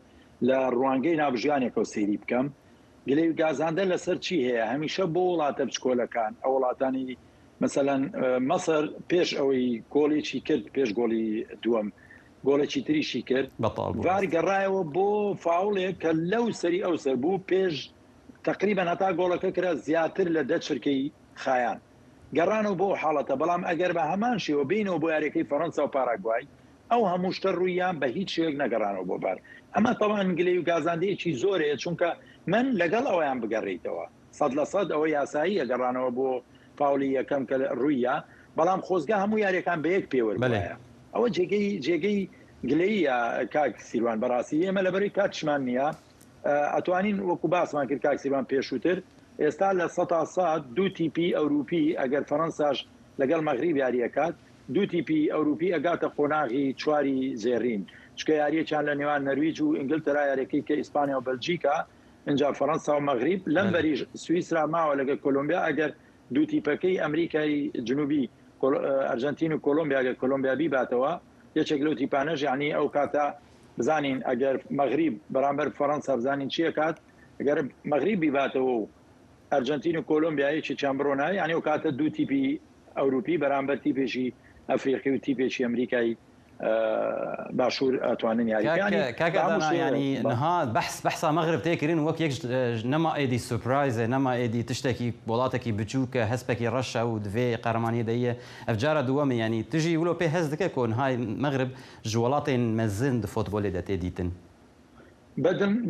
لە ڕوانگەی ناوبژیوانێکەوە سەیری بکەم گلەی و گازاندە لەسەر چی هەیە هەمیشە بۆ وڵاتە بچکۆلەکان ئەو وڵاتانی مەسەلەن مەسر پێش ئەوەی گۆڵێکی کرد پێش گۆڵی دووەم گۆڵێکی تریشی کرد ڤار گەڕایەوە بۆ فاوڵێک کە لەو سەری ئەو سەر بوو پێش تقریبا هەتا گۆڵەکە کرا زیاتر لە دە چرکەی خایان گەڕانەوە بۆ حاڵەتە بەڵام ئەگەر بە هەمان شێوە بینەوە بۆ یاریەکەی فەرەنسا و پاراگوای ئەو هەموو شتە ڕوویان بە هیچ شێوەیەک نەگەڕانەوە بۆ ڤار ئەمە تەوان گلەی و گازاندەیەکی زۆرەیە چونکە من لەگەڵ ئەویان بگەڕیتەوە 100% ئەوە یاساییە گەڕانەوە بۆ فاولی یەکەم کە ڕووییا، بەڵام خۆزگە هەموو یاریەکان بە یەک پێوەر بوایە. ئەوە جێگەی جێگەی گلەییە کاک سیروان بەڕاستی ئێمە لەبەرەی کاتشمان نییە ئەتوانین وەکو باسمان کرد کاک سیروان پێشووتر ئێستا لە سەتا سەد دوو تیپی ئەوروپی ئەگەر فەرەنساش لەگەڵ مەغریب یاریەکات دوو تیپی ئەوروپی ئەگاتە قۆناغی چواری زێڕین چکە یاریەکیان لە نێوان نەرویج و ئینگلتەرا یاریەکەی کە ئیسپانیا و بەلجیکا ئینجا فەرەنسا و مەغریب، لەم بەریش سویسرا ماوە لەگەل کۆلۆمبیا، ئەگەر دوو تیپەکەی ئەمریکای جنوبی ئەرجەنتین و کۆلۆمبیا ئەگەر کۆلۆمبیا بیباتەوە یەکێک لەو تیپانەش یعنی ئەو کاتە بزانین ئەگەر مەغریب بەرامبەر فەرەنسا بزانین چیەکات ئەگەر مەغریب بیباتەوە و ئەرجەنتین و کۆلۆمبیا یەکێکیان بڕۆنە یعنی ئەو کاتە دوو تیپی ئەوروپی بەرامبەر تیپێکی ئەفریقی و تیپێکی ئەمریکای باشوور ئەتوانن یاری بکەن. کاکە دانا یانی نها بەحس بەحسا مەغرب تێ کرن وەک یەک نەما ئێدی سورپرایزە نەما ئێدی تشتێکی وڵاتێکی بچووکە هەسپێکی ڕەشە و divê قەرەمانیە دەیە ئەv جارە دووەمە یانی تژی ولۆ پێ هەست دکە کۆ نهای مەغرب ji وڵاتên mezin di fotbolê de tê dîtin.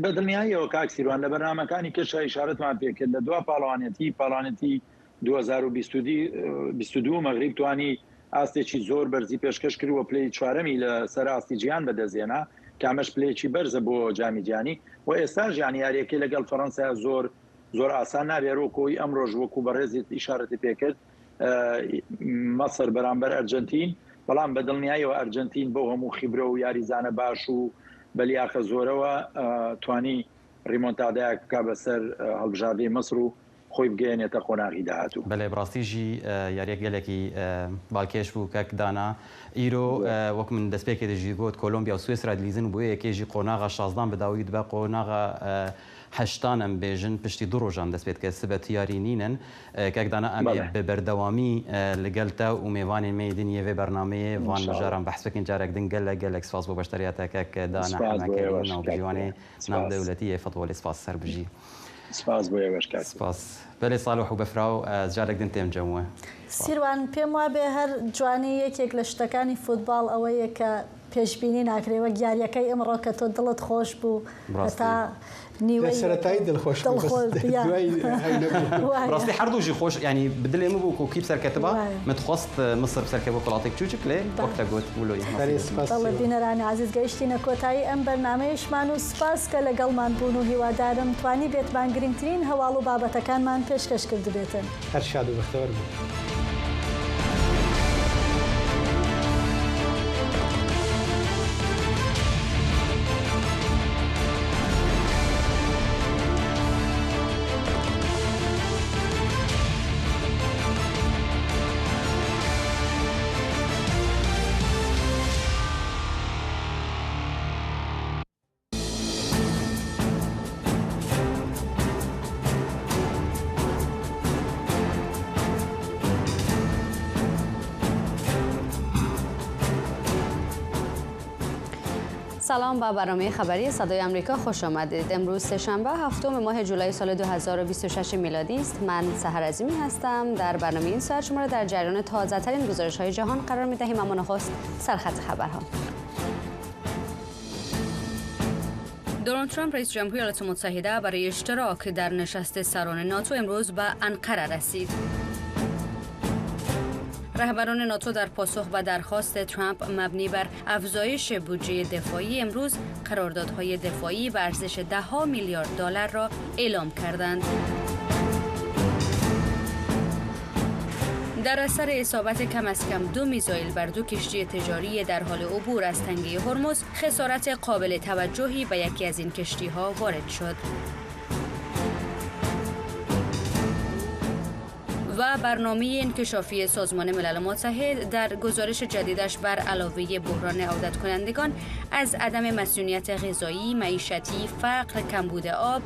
بە دڵنیاییەوە کاک سیروان لە بەرنامەکانی کەشا ئیشارەتمان پێ کرد لە دوا پاڵەوانێتی پاڵانێتی 2022 مەغریب توانی ئاستێکی زۆر بەرزی پێشکەش کرد و پلەی چوارەمی لە سەر ئاستی جیهان بەدەستهێنا کە ئەمەش پلەیەکی بەرزە بۆ جامی جیهانی و ئێستاش یانی یاریەکەی لەگەڵ فەرەنسا زۆر زۆر ئاسان نابێت وەکو ئەوەی ئەمڕۆش وەکو بەڕێزت ئیشارەتی پێکرد مەسر بەرامبەر ئەرجەنتین بەڵام بە دڵنیاییەوە ئەرجەنتین بەو هەموو خیبرە و یاریزانە باش و بەلیاقە زۆرەوە توانی ڕیمۆنتادایەک بکا بەسەر هەڵبژاردەی مەسر و خۆی بگەیەنێتە قۆناغی داهاتوو. بەلێ بڕاستی ژی یاریەک گەلەکی بالکێش بوو کاک دانا ئیرۆ وەک من دەستپێکێ دە ژی گۆت کۆلۆمبیا و سوێسرا دلیزن و بۆ یەکێ ژی قۆناغا شازدان بداوی دبە قۆناغا هەشتان ئەم بێژن پشتی دو ڕۆژان دەست پێ دکە سبە تیاری نینن کاک دانا ئەم ێ بە بەردەوامی لەگەل تە و مێوانێن مێ دن یێ ڤێ بەرنامەیێ ڤان مژاران بەحس بکەین جارەک دن گەلەک گەلەک سپاس بۆ بەشداریاتە کاک دانا حەمە کەریم ناوبژیوانێ ناودەولەتی یێ فوتبۆلێ سپاس سەر بژی. سپاس بۆ ئێوەش کاک. سپاس. بەلێ سالح و بەفراو ئەز جارەک دن تێم جەم وە. سپاس. سیروان، پێم وابێ هەر جوانی یەکێک لە شتەکانی فوتباڵ ئەوەیە کە پێشبینی ناکرێ وەک یاریەکەی ئمڕۆ کە تۆ دڵت خۆش بوو هەتا نیوەی سەرەتایی دڵخۆش بوو بەس دوای ئەو نەبوو. بەڕاستی هەردوو ژی خۆش یانی بدلێ من بوو کو کی بسەرکەتبا من دخواست مصر بسەرکەڤ وڵاتێک چوچک لێ وەک تە گوت ولۆ یه نەسیبت بوو. بەڵێ بینەرانی عەزیز گەیشتینە کۆتایی ئەم بەرنامەیەشمان و سوپاس کە لەگەڵمان بوون و هیوادارم توانیبێتمان گرنگترین هەواڵ و بابەتەکانمان پێشکەش کردبێتن. هەر شاد و بەختەوەر بن. سلام به برنامه خبری صدای آمریکا خوش آمدید. امروز سه‌شنبه هفتم ماه جولای سال 2026 میلادی است. من سحر عظیمی هستم. در برنامه این ساعت شما را در جریان تازه ترین گزارش های جهان قرار می دهیم. اما نخست سرخط خبرها. دونالد ترامپ رئیس جمهوری ایالات متحده برای اشتراک در نشست سران ناتو امروز به انقره رسید. رهبران ناتو در پاسخ به درخواست ترامپ مبنی بر افزایش بودجه دفاعی امروز قراردادهای دفاعی به ارزش ده‌ها میلیارد دلار را اعلام کردند. در اثر اصابت کم از کم 2 میزایل بر 2 کشتی تجاری در حال عبور از تنگه هرمز، خسارت قابل توجهی به یکی از این کشتی‌ها وارد شد. و برنامه انکشافی سازمان ملل متحد در گزارش جدیدش بر علاوه بحران عودت کنندگان از عدم مسئولیت غذایی، معیشتی، فقر، کمبود آب،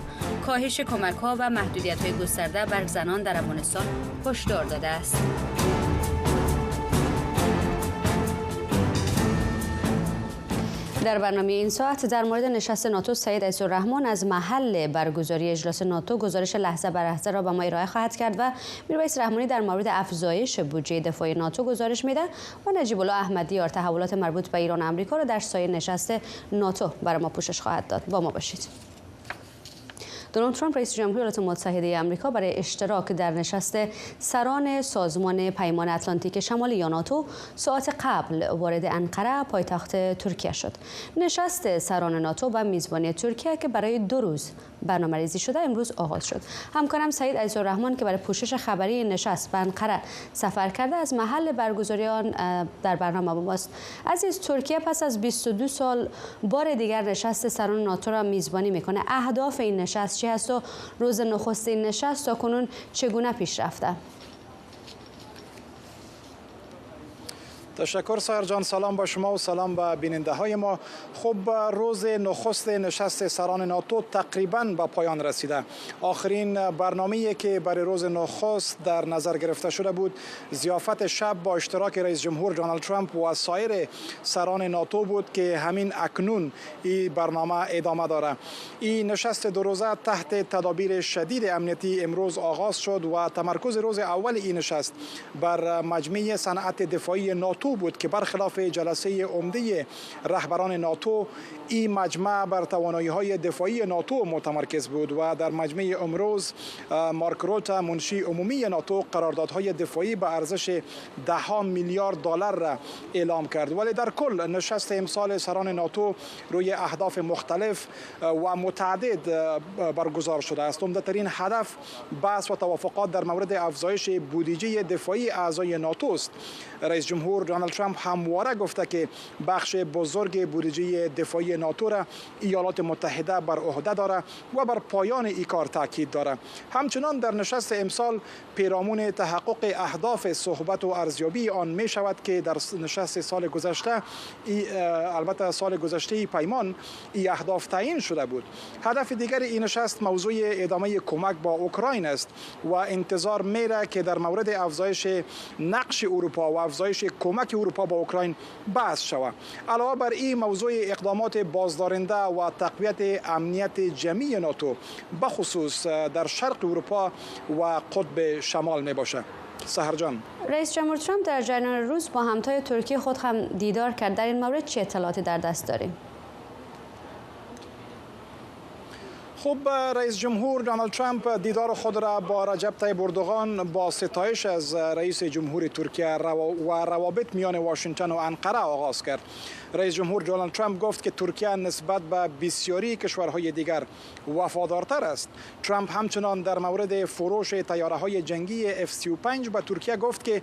کاهش کمک‌ها و محدودیت‌های گسترده بر زنان در افغانستان هشدار داده است. در برنامه این ساعت در مورد نشست ناتو، سعید عزیزالرحمن از محل برگزاری اجلاس ناتو گزارش لحظه بر لحظه را به ما ارائه خواهد کرد و میرویس رحمانی در مورد افزایش بودجه دفاعی ناتو گزارش میده و نجیب الله احمدی یار تحولات مربوط به ایران و آمریکا را در سایه نشست ناتو برای ما پوشش خواهد داد. با ما باشید. دونالد ترامپ رئیس جمهوری ایالات متحده آمریکا برای اشتراک در نشست سران سازمان پیمان اتلانتیک شمالی یا ناتو ساعت قبل وارد انقره پایتخت ترکیه شد. نشست سران ناتو به میزبانی ترکیه که برای 2 روز برنامه‌ریزی شده امروز آغاز شد. همکارم سعید عزیزالرحمن که برای پوشش خبری نشست به انقره سفر کرده از محل برگزاری آن در برنامه با ماست. عزیز، ترکیه پس از 22 سال بار دیگر نشست سران ناتو را میزبانی میکنه. اهداف این نشست چی هست و روز نخستین نشست تا کنون چگونه پیش رفته؟ تشکر سحر جان، سلام با شما و سلام به بیننده های ما. خب روز نخست نشست سران ناتو تقریبا به پایان رسیده. آخرین برنامه‌ای که برای روز نخست در نظر گرفته شده بود ضیافت شب با اشتراک رئیس جمهور دونالد ترامپ و سایر سران ناتو بود که همین اکنون این برنامه ادامه داره. این نشست 2 روزه تحت تدابیر شدید امنیتی امروز آغاز شد و تمرکز روز اول این نشست بر مجمع صنعت دفاعی ناتو بود که برخلاف جلسه عمده رهبران ناتو این مجمع بر توانایی‌های دفاعی ناتو متمرکز بود و در مجمع امروز مارک روته منشی عمومی ناتو قراردادهای دفاعی به ارزش ده‌ها میلیارد دلار را اعلام کرد. ولی در کل نشست امسال سران ناتو روی اهداف مختلف و متعدد برگزار شده است. عمده‌ترین هدف بحث و توافقات در مورد افزایش بودجه دفاعی اعضای ناتو است. رئیس جمهور دونالد ترامپ همواره گفته که بخش بزرگ بودجه دفاعی ناتو را ایالات متحده بر عهده داره و بر پایان این کار تاکید داره. همچنان در نشست امسال پیرامون تحقق اهداف صحبت و ارزیابی آن می شود که در نشست سال گذشته البته سال گذشته پیمان این اهداف تعیین شده بود. هدف دیگر این نشست موضوع ادامه کمک با اوکراین است و انتظار میره که در مورد افزایش نقش اروپا و افزایش کمک اروپا با اوکراین بحث شود. علاوه بر این موضوع اقدامات بازدارنده و تقویت امنیت جمعی ناتو به خصوص در شرق اروپا و قطب شمال می باشه. سحر جان، رئیس جمهور ترامپ در جریان روز با همتای ترکیه خود هم دیدار کرد. در این مورد چه اطلاعاتی در دست داریم؟ خب رئیس جمهور دونالد ترامپ دیدار خود را با رجب طیب اردوغان با ستایش از رئیس جمهور ترکیه و روابط میان واشنگتن و انقره آغاز کرد. رئیس جمهور دونالد ترامپ گفت که ترکیه نسبت به بسیاری کشورهای دیگر وفادارتر است. ترامپ همچنان در مورد فروش طیاره‌های جنگی F-35 به ترکیه گفت که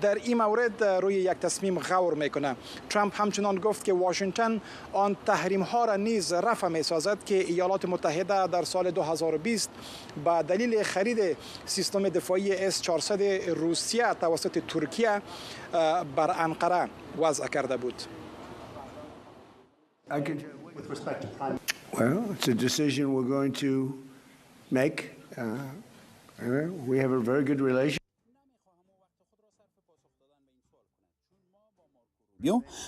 در این مورد روی یک تصمیم غور میکنه. ترامپ همچنان گفت که واشنگتن آن تحریم ها را نیز رفع میسازد که ایالات متحده در سال 2020 به دلیل خرید سیستم دفاعی S-400 روسیه توسط ترکیه بر انقره وضع کرده بود. Well, it's a decision we're going to make. We have a very good relationship.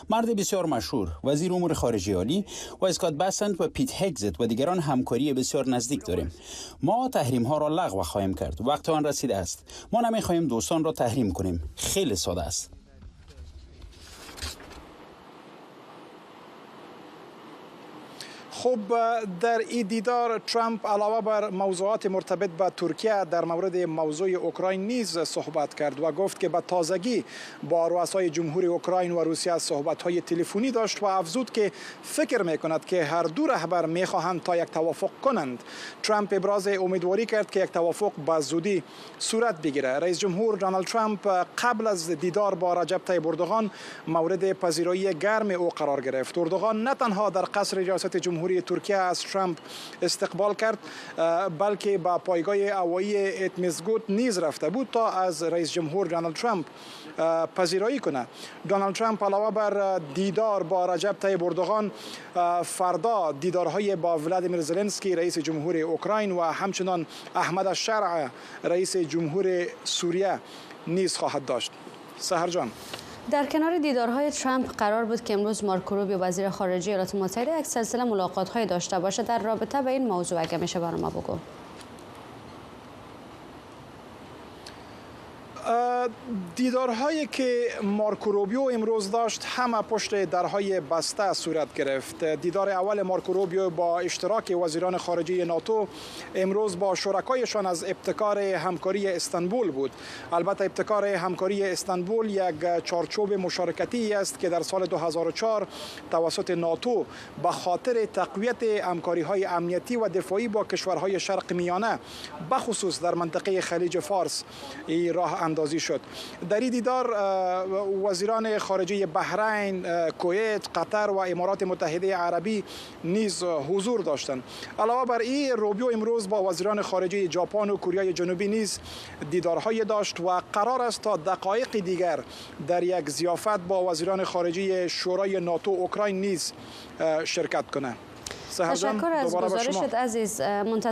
مرد بسیار مشهور، وزیر امور خارجه عالی و اسکات بسنت و پیت هگزت و دیگران همکاری بسیار نزدیک داریم. ما تحریم ها را لغو خواهیم کرد. وقت آن رسیده است. ما نمی خواهیم دوستان را تحریم کنیم. خیلی ساده است. خب در این دیدار ترامپ علاوه بر موضوعات مرتبط به ترکیه در مورد موضوع اوکراین نیز صحبت کرد و گفت که به تازگی با رؤسای جمهور اوکراین و روسیه صحبت های تلفنی داشت و افزود که فکر می کند که هر دو رهبر می خواهند تا یک توافق کنند. ترامپ ابراز امیدواری کرد که یک توافق به زودی صورت بگیره. رئیس جمهور دونالد ترامپ قبل از دیدار با رجب طیب اردوغان مورد پذیرایی گرم او قرار گرفت. اردوغان نه تنها در قصر ریاست جمهوری ترکیه از ترامپ استقبال کرد، بلکه به پایگاه هوایی اتمزگوت نیز رفته بود تا از رئیس جمهور دونالد ترامپ پذیرایی کنه. دونالد ترامپ علاوه بر دیدار با رجب طیب اردوغان، فردا دیدارهای با ولادیمیر زلنسکی رئیس جمهور اوکراین و همچنان احمد الشرع رئیس جمهور سوریه نیز خواهد داشت. سحر جان. در کنار دیدارهای ترامپ قرار بود که امروز مارکو روبیو وزیر خارجه ایالات متحده یک سلسله ملاقات‌های داشته باشه. در رابطه به این موضوع اگه میشه برای ما بگو. دیدارهایی که مارکو روبیو امروز داشت همه پشت درهای بسته صورت گرفت. دیدار اول مارکو روبیو با اشتراک وزیران خارجه ناتو امروز با شرکایشان از ابتکار همکاری استانبول بود. البته ابتکار همکاری استانبول یک چارچوب مشارکتی است که در سال 2004 توسط ناتو به خاطر تقویت همکاری‌های امنیتی و دفاعی با کشورهای شرق میانه بخصوص در منطقه خلیج فارس راه اندازی شد. در این دیدار وزیران خارجه بحرین، کویت، قطر و امارات متحده عربی نیز حضور داشتند. علاوه بر این روبیو امروز با وزیران خارجه ژاپن و کوریای جنوبی نیز دیدارهای داشت و قرار است تا دقایق دیگر در یک ضیافت با وزیران خارجه شورای ناتو اوکراین نیز شرکت کنند. تشکر از گزارشت عزیز. منتظر